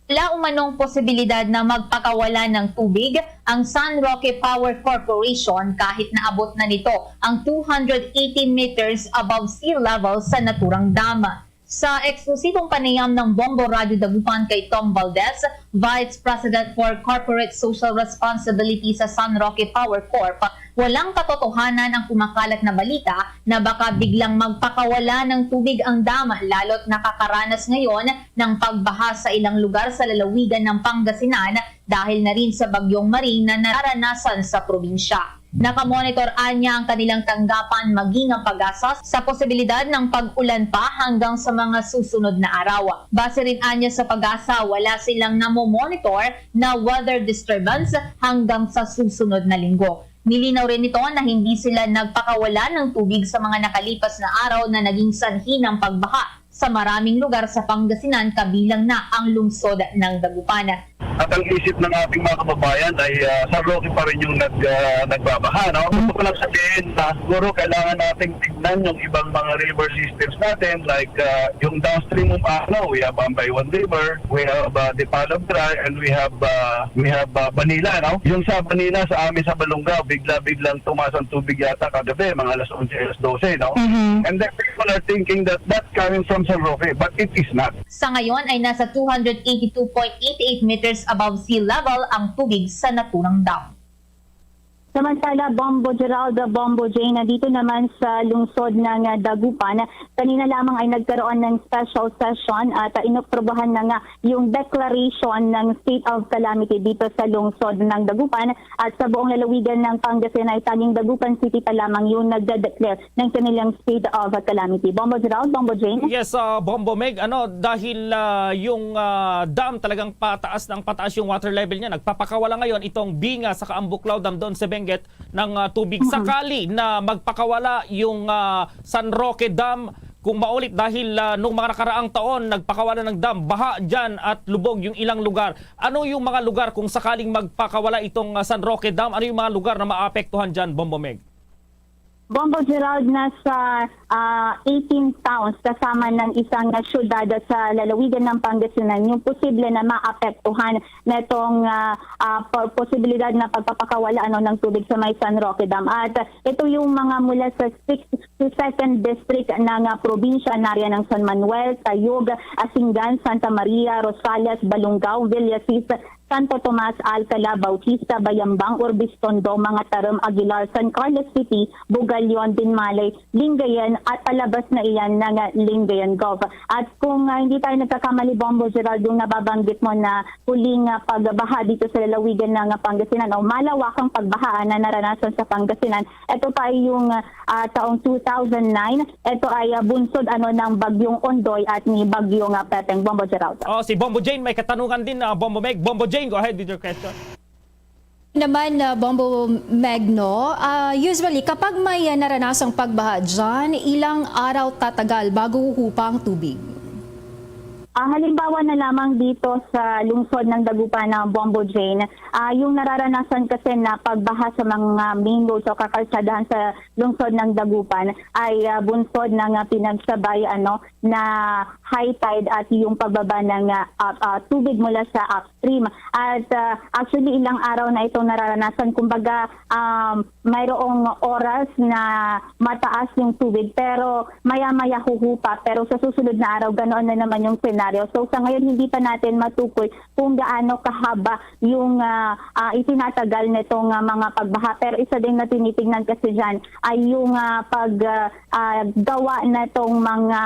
Wala umanong posibilidad na magpakawala ng tubig ang San Roque Power Corporation kahit naabot na nito ang two hundred eighty meters above sea level sa naturang dam. Sa eksklusibong panayam ng Bombo Radyo Dagupan kay Tom Valdez, Vice President for Corporate Social Responsibility sa San Roque Power Corp, walang katotohanan ang kumakalat na balita na baka biglang magpakawala ng tubig ang dam, lalo't nakakaranas ngayon ng pagbaha sa ilang lugar sa lalawigan ng Pangasinan dahil na rin sa Bagyong Maring na nararanasan sa probinsya. Nakamonitor anya ang kanilang tanggapan maging ang PAGASA sa posibilidad ng pag-ulan pa hanggang sa mga susunod na araw. Base rin anya sa PAGASA, wala silang namomonitor na weather disturbance hanggang sa susunod na linggo. Nilinaw rin nito na hindi sila nagpakawala ng tubig sa mga nakalipas na araw na naging sanhi ng pagbaha sa maraming lugar sa Pangasinan, kabilang na ang lungsod ng Dagupan. At ang isip ng ating mga kababayan ay, ah, San Roque pa rin yung nag-, ah, nagbabaha, no? Mhm. Gusto ko lang sabihin na siguro kailangan nating tignan yung ibang mga river systems natin, like, ah, yung downstream of Anao, we have Ambayuan River, we have, ah, Dipalab Dry, and we have, ah, we have, ah, Banila, no? Yung sa Banila, sa amin sa Balungao, bigla-biglang tumaas ang tubig yata kagabi, mga alas onse, alas dose, no? Mhm. And then people are thinking that that's coming from San Roque, but it is not. Sa ngayon ay nasa two hundred eighty-two point eight eight meters above sea level ang tubig sa naturang dam. Samantala, Bombo Geraldo, Bombo Jane, nandito naman sa lungsod ng, ah, Dagupan, kanina lamang ay nagkaroon ng special session at, ah, inaprubahan na nga yung declaration ng state of calamity dito sa lungsod ng Dagupan. At sa buong lalawigan ng Pangasinan ay tanging Dagupan City pa lamang yung nagde-declare ng kanilang state of calamity. Bombo Gerald, Bombo Jane. Yes, ah, Bombo Meg, ano, dahil, ah, yung, ah, dam talagang pataas ng pataas yung water level niya, nagpapakawala ngayon itong Binga sa Kaambuklaw Dam doon sa Benguet ng, ah, tubig. Mhm. Sakali na magpakawala yung, ah, San Roque Dam, kung maulit dahil, ah, nung mga nakaraang taon, nagpakawala ng dam, baha dyan at lubog yung ilang lugar. Ano yung mga lugar kung sakaling magpakawala itong, ah, San Roque Dam? Ano yung mga lugar na maapektuhan dyan, Bombo Meg? Bombo Gerald, nasa, ah, eighteen towns kasama ng isang, ah, syudad sa lalawigan ng Pangasinan yung posible na maapektuhan netong, ah, ah, po-, posibilidad na pagpapakawala, ano, ng tubig sa may San Roque Dam. At, ah, ito yung mga mula sa sixth to second district ng, ah, probinsya, nariyan ang San Manuel, Tayug, Asingan, Santa Maria, Rosales, Balungao, Villasis, Santo Tomas, Alcala, Bautista, Bayambang, Urbiztondo, Mangatarem, Aguilar, San Carlos City, Bugallon, Dinmalay, Lingayen, at palabas na iyan ng, ah, Lingayen Gov. At kung, ah, hindi tayo nagkakamali, Bombo Gerald, yung nababanggit mo na huling, ah, pagbaha dito sa lalawigan ng, ah, Pangasinan o malawakang pagbaha na naranasan sa Pangasinan, ito pa ay yung, ah, taong two thousand nine. Ito ay, ah, bunsod, ano, ng Bagyong Ondoy at ni Bagyong, ah, Pepeng. Bombo Gerald. Oh, si Bombo Jane may katanungan din, ah, Bombo Meg. Bombo Jane, go ahead with your question. Naman, ah, Bombo Meg, no? Ah, usually, kapag may, ah, naranasang pagbaha dyan, ilang araw tatagal bago huhupa ang tubig? Ah, halimbawa na lamang dito sa lungsod ng Dagupan, na Bombo Jane, ah, yung nararanasan kasi na pagbaha sa mga main roads o kakalsadahan sa lungsod ng Dagupan ay, ah, bunsod ng, ah, pinagsabay, ano, na high tide at yung pagbaba ng, ah, ah, ah, tubig mula sa upstream. stream. At, ah, actually, ilang araw na itong nararanasan. Kumbaga, um, mayroong oras na mataas yung tubig, pero maya-maya huhupa. Pero sa susunod na araw, ganoon na naman yung senaryo. So, sa ngayon, hindi pa natin matukoy kung gaano kahaba yung, ah, ah, itinatagal nitong, ah, mga pagbaha. Pero isa din na tinitingnan kasi dyan ay yung, ah, pag, ah, ah, gawa na itong mga,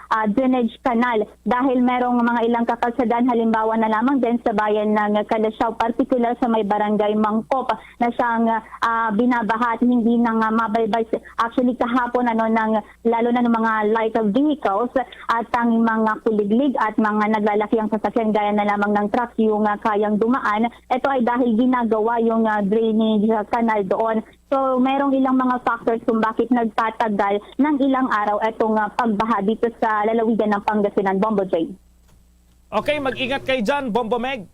ah, drainage canal, dahil merong mga ilang kakalsadan, halimbawa na lamang din sa bayan ng Calasiao, particular sa may barangay Mangkop, na siyang, ah, binabaha at hindi na nga mabaybay. Actually, kahapon, ano, nang, lalo na ng mga light vehicles at ang mga kuliglig at mga naglalaki ang sasakyan gaya na lamang ng truck yung, ah, kayang dumaan. Ito ay dahil ginagawa yung, ah, drainage, ah, canal doon. So, merong ilang mga factors kung bakit nagtatagal ng ilang araw itong, ah, pagbaha dito sa lalawigan ng Pangasinan. Bombo Jane. Okay, mag-ingat kayo dyan, Bombo Meg.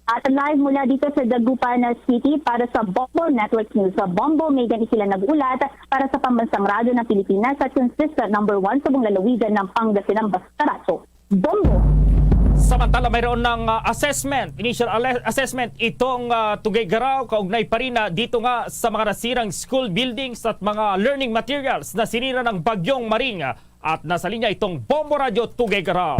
At live mula dito sa Dagupan City para sa Bombo Network News. Sa Bombo, Megan Isila nag-ulat para sa Pambansang Radyo ng Pilipinas at consistent number one sa buong lalawigan ng Pangasinan, Basta Radyo. Bombo. Samantala, mayroon ng, ah, assessment, initial ale-, assessment itong, ah, Tuguegarao, kaugnay pa rin na dito nga sa mga nasirang school buildings at mga learning materials na sinira ng Bagyong Maring. At nasa linya itong Bombo Radyo Tuguegarao.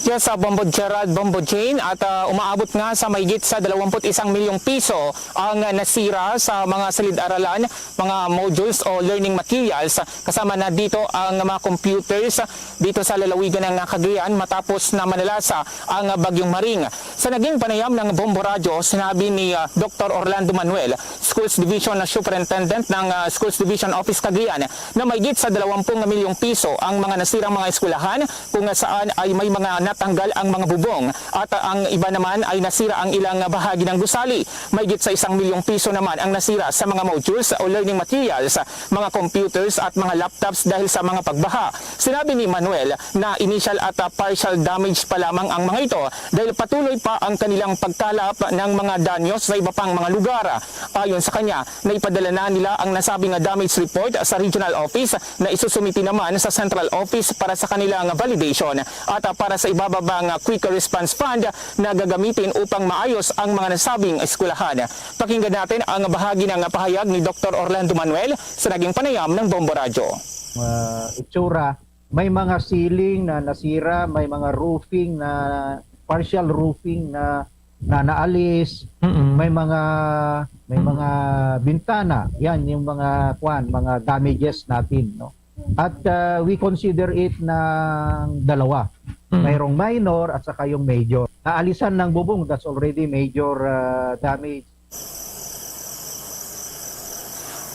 Yes, sa Bombo Gerald, Bombo Jane, at, ah, umaabot nga sa mahigit sa dalawampu't isang milyong piso ang, ah, nasira sa mga silid-aralan, mga modules o learning materials, kasama na dito ang mga computers dito sa lalawigan ng Cagayan matapos na manalasa ang Bagyong Maring. Sa naging panayam ng Bombo Radyo, sinabi ni, ah, Doktor Orlando Manuel, Schools Division Superintendent ng, ah, Schools Division Office Cagayan, na mahigit sa dalawampung milyong piso ang mga nasirang mga eskwelahan, kung saan ay may mga natanggal ang mga bubong at, ah, ang iba naman ay nasira ang ilang bahagi ng gusali. Mahigit sa isang milyong piso naman ang nasira sa mga modules o learning materials, mga computers at mga laptops dahil sa mga pagbaha. Sinabi ni Manuel na initial at, ah, partial damage pa lamang ang mga ito dahil patuloy pa ang kanilang pagkalap ng mga danyos sa iba pang mga lugar. Ayon sa kanya, naipadala na nila ang nasabing damage report sa regional office na isusumiti naman sa central office para sa kanilang validation at, ah, para sa ibababang quick response fund na gagamitin upang maayos ang mga nasabing eskwelahan. Pakinggan natin ang bahagi ng pahayag ni Doktor Orlando Manuel sa naging panayam ng Bombo Radyo. Ah, itsura, may mga ceiling na nasira, may mga roofing na, partial roofing na, na naalis, Mm. may mga, may Mm. mga bintana. Yan yung mga, kwan, mga damages natin, no? At, ah, we consider it ng dalawa. Mm. Mayroong minor at saka yung major. Naalisan ng bubong, that's already major, ah, damage.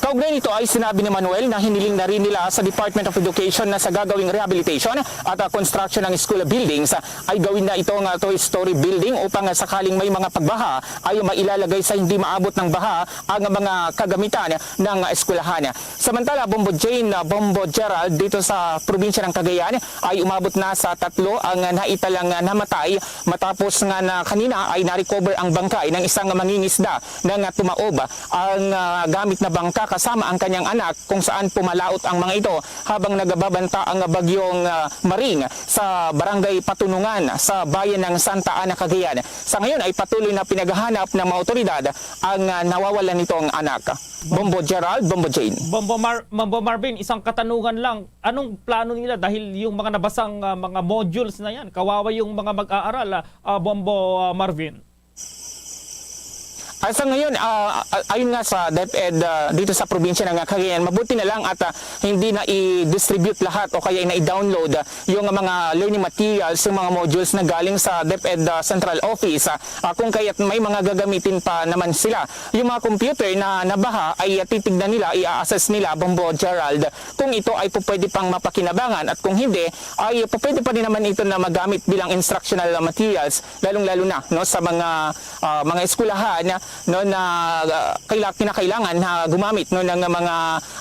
Kaugnay nito ay sinabi ni Manuel na hiniling na rin nila sa Department of Education na sa gagawing rehabilitation at, ah, construction ng school buildings, ah, ay gawin na ito nga two-story building upang, ah, sakaling may mga pagbaha ay mailalagay sa hindi maabot ng baha ang mga kagamitan ng eskwelahan. Samantala, Bombo Jane, ah, Bombo Gerald, dito sa probinsya ng Cagayan ay umabot na sa tatlo ang naitalang namatay matapos nga na kanina ay na-recover ang bangkay ng isang mangingisda nang tumaob ang, ah, gamit na bangka kasama ang kanyang anak, kung saan pumalaot ang mga ito habang nagababanta ang bagyong, ah, Maring sa barangay Patunungan sa bayan ng Santa Ana, Cagayan. Sa ngayon ay patuloy na pinaghahanap ng mga otoridad ang, ah, nawawalan nitong anak. Bombo Gerald, Bombo Jane. Bombo Mar-, Bombo Marvin, isang katanungan lang. Anong plano nila dahil yung mga nabasang, ah, mga modules na yan? Kawawa yung mga mag-aaral, ah, ah, Bombo, ah, Marvin. Ah, sa ngayon, ah, ah, ayon nga sa DepEd, ah, dito sa probinsya ng Cagayan, mabuti na lang at, ah, hindi na i-distribute lahat o kaya na i-download, ah, yung mga learning materials, yung mga modules na galing sa DepEd, ah, Central Office. Ah, ah, kung kaya't may mga gagamitin pa naman sila. Yung mga computer na nabaha ay, ah, titignan nila, i-assess nila, Bombo Gerald, kung ito ay pupwede pang mapakinabangan at kung hindi, ay pupwede pa rin naman ito na magamit bilang instructional materials, lalong-lalo na, no, sa mga, ah, mga eskwelahan, no, na, ah, kaila-, kinakailangan na gumamit, no, ng mga,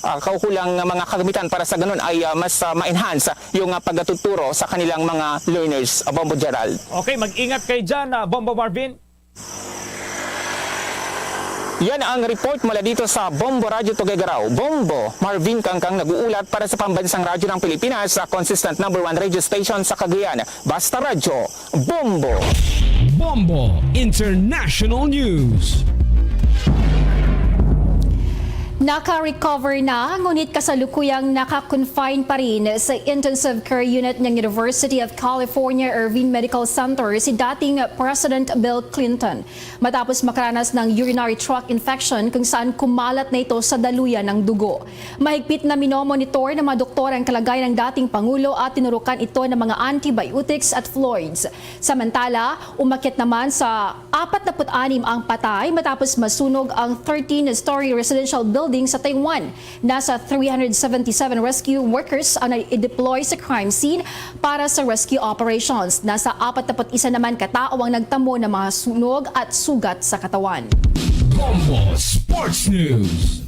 ah, kaukulang mga kagamitan para sa ganun ay, ah, mas, ah, ma-enhance yung, ah, pagtuturo sa kanilang mga learners. Ah, Bombo Gerald. Okay, mag-ingat kayo dyan, ah, Bombo Marvin. Yan ang report mula dito sa Bombo Radyo Tuguegarao. Bombo, Marvin Kangkang nag-uulat para sa Pambansang Radyo ng Pilipinas, sa consistent number one radio station sa Cagayan. Basta Radyo, Bombo! Bombo International News. Naka-recover na, ngunit kasalukuyang naka-confine pa rin sa intensive care unit ng University of California Irvine Medical Center si dating President Bill Clinton, matapos makaranas ng urinary tract infection kung saan kumalat na ito sa daluyan ng dugo. Mahigpit na minomonitor ng mga doktor ang kalagayan ng dating Pangulo at tinurukan ito ng mga antibiotics at fluids. Samantala, umakyat naman sa apat na put anim ang patay matapos masunog ang thirteen-story residential building sa Taiwan. Nasa three hundred seventy-seven rescue workers ang na-deploy sa crime scene para sa rescue operations. Nasa apat na put isa naman ka tawo ang nagtamo ng mga sunog at sugat sa katawan. Bombo Sports News.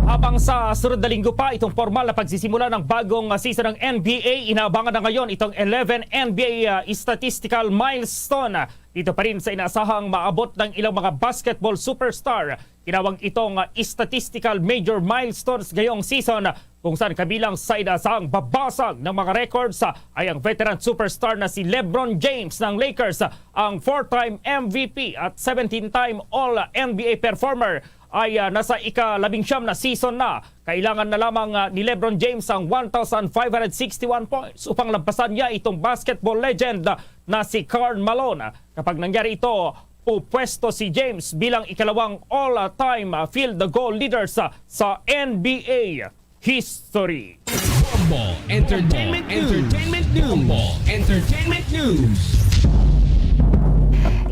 Habang sa sunod na linggo pa itong formal na pagsisimula ng bagong season ng N B A, inaabangan na ngayon itong eleven N B A, ah, statistical milestone. Dito pa rin sa inaasahang maabot ng ilang mga basketball superstar. Tinawag itong, ah, statistical major milestones ngayong season, kung saan kabilang sa inaasahang babasag ng mga records, ah, ay ang veteran superstar na si LeBron James ng Lakers, ah, ang four-time M V P at seventeen-time All N B A performer ay, ah, nasa ika-labing siyam na season na. Kailangan na lamang, ah, ni LeBron James ang one thousand five hundred sixty-one points upang lampasan niya itong basketball legend, ah, na si Karl Malone. Kapag nangyari ito, pupwesto si James bilang ikalawang all-time, ah, field goal leader sa, sa N B A history. Bombo Entertainment News. Entertainment News. Bombo Entertainment News.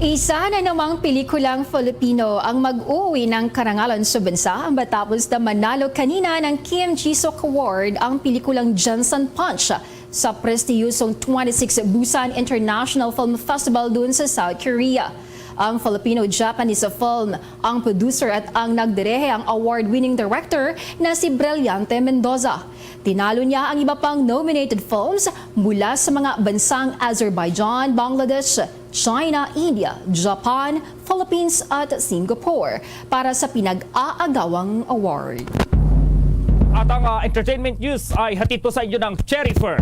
Isa na namang pelikulang Filipino ang mag-uwi ng karangalan sa bansa matapos na manalo kanina ng Kim Ji-suk Award ang pelikulang Jensen Punch sa prestihiyosong twenty-six Busan International Film Festival dun sa South Korea. Ang Filipino-Japanese film ang producer at ang nagdirehe ang award-winning director na si Brilliante Mendoza. Tinalo niya ang iba pang nominated films mula sa mga bansang Azerbaijan, Bangladesh, China, India, Japan, Philippines, at Singapore para sa pinag-aagawang award. At ang, ah, entertainment news ay hatid po sa inyo ng Cherry Fur.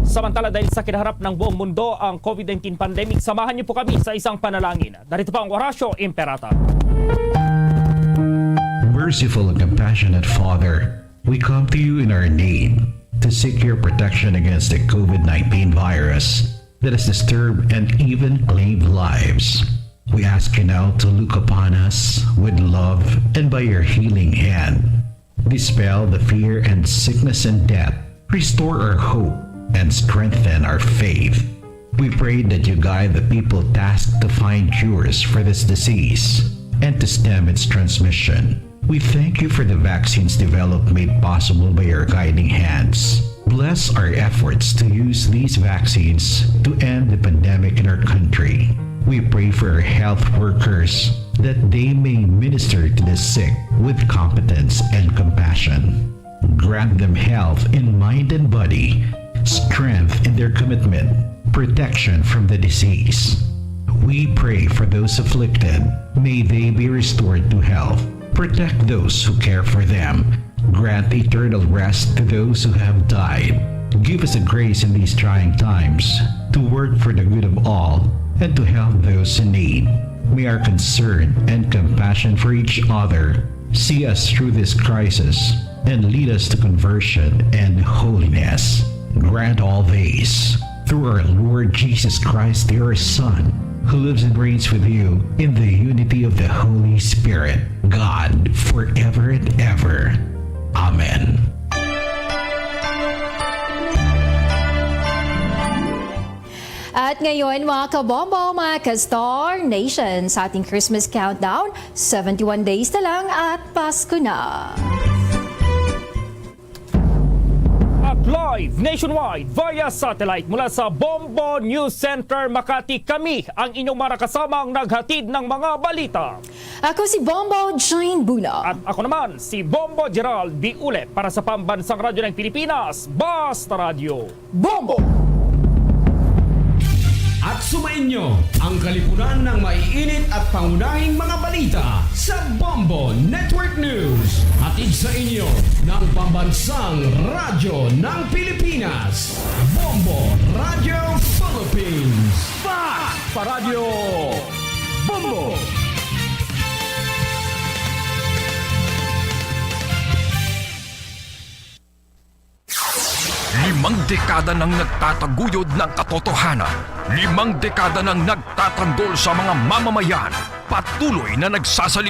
Samantala, dahil sa kinaharap ng buong mundo ang COVID nineteen pandemic, samahan niyo po kami sa isang panalangin. Narito po ang Orasyo Imperata. Merciful and compassionate Father, we come to you in our need to seek your protection against the COVID nineteen virus that has disturbed and even claimed lives. We ask you now to look upon us with love and by your healing hand, dispel the fear and sickness and death. Restore our hope and strengthen our faith. We pray that you guide the people tasked to find cures for this disease and to stem its transmission. We thank you for the vaccines developed made possible by your guiding hands. Bless our efforts to use these vaccines to end the pandemic in our country. We pray for our health workers that they may minister to the sick with competence and compassion. Grant them health in mind and body, strength in their commitment, protection from the disease. We pray for those afflicted. May they be restored to health. Protect those who care for them. Grant eternal rest to those who have died. Give us the grace in these trying times to work for the good of all and to help those in need. May our concern and compassion for each other see us through this crisis and lead us to conversion and holiness. Grant all this through our Lord Jesus Christ, your Son, who lives and reigns with you in the unity of the Holy Spirit, God, forever and ever. Amen. At ngayon, mga kabombo, mga ka-Star Nation, sa ating Christmas countdown, seventy-one days na lang at Pasko na. At live nationwide via satellite mula sa Bombo News Center Makati, kami ang inyong mga kasamang naghatid ng mga balita. Ako si Bombo Jane Buna. At ako naman, si Bombo Gerald Biule para sa Pambansang Radyo ng Pilipinas, Basta Radyo. Bombo! At sumainyo ang kalipunan ng maiinit at pangunahing mga balita sa Bombo Network News. Hatid sa inyo ng Pambansang Radyo ng Pilipinas, Bombo Radio Philippines. Fast pa Radyo Bombo! Limang dekada nang nagtataguyod ng katotohanan. Limang dekada nang nagtatanggol sa mga mamamayan. Patuloy na nagsasalita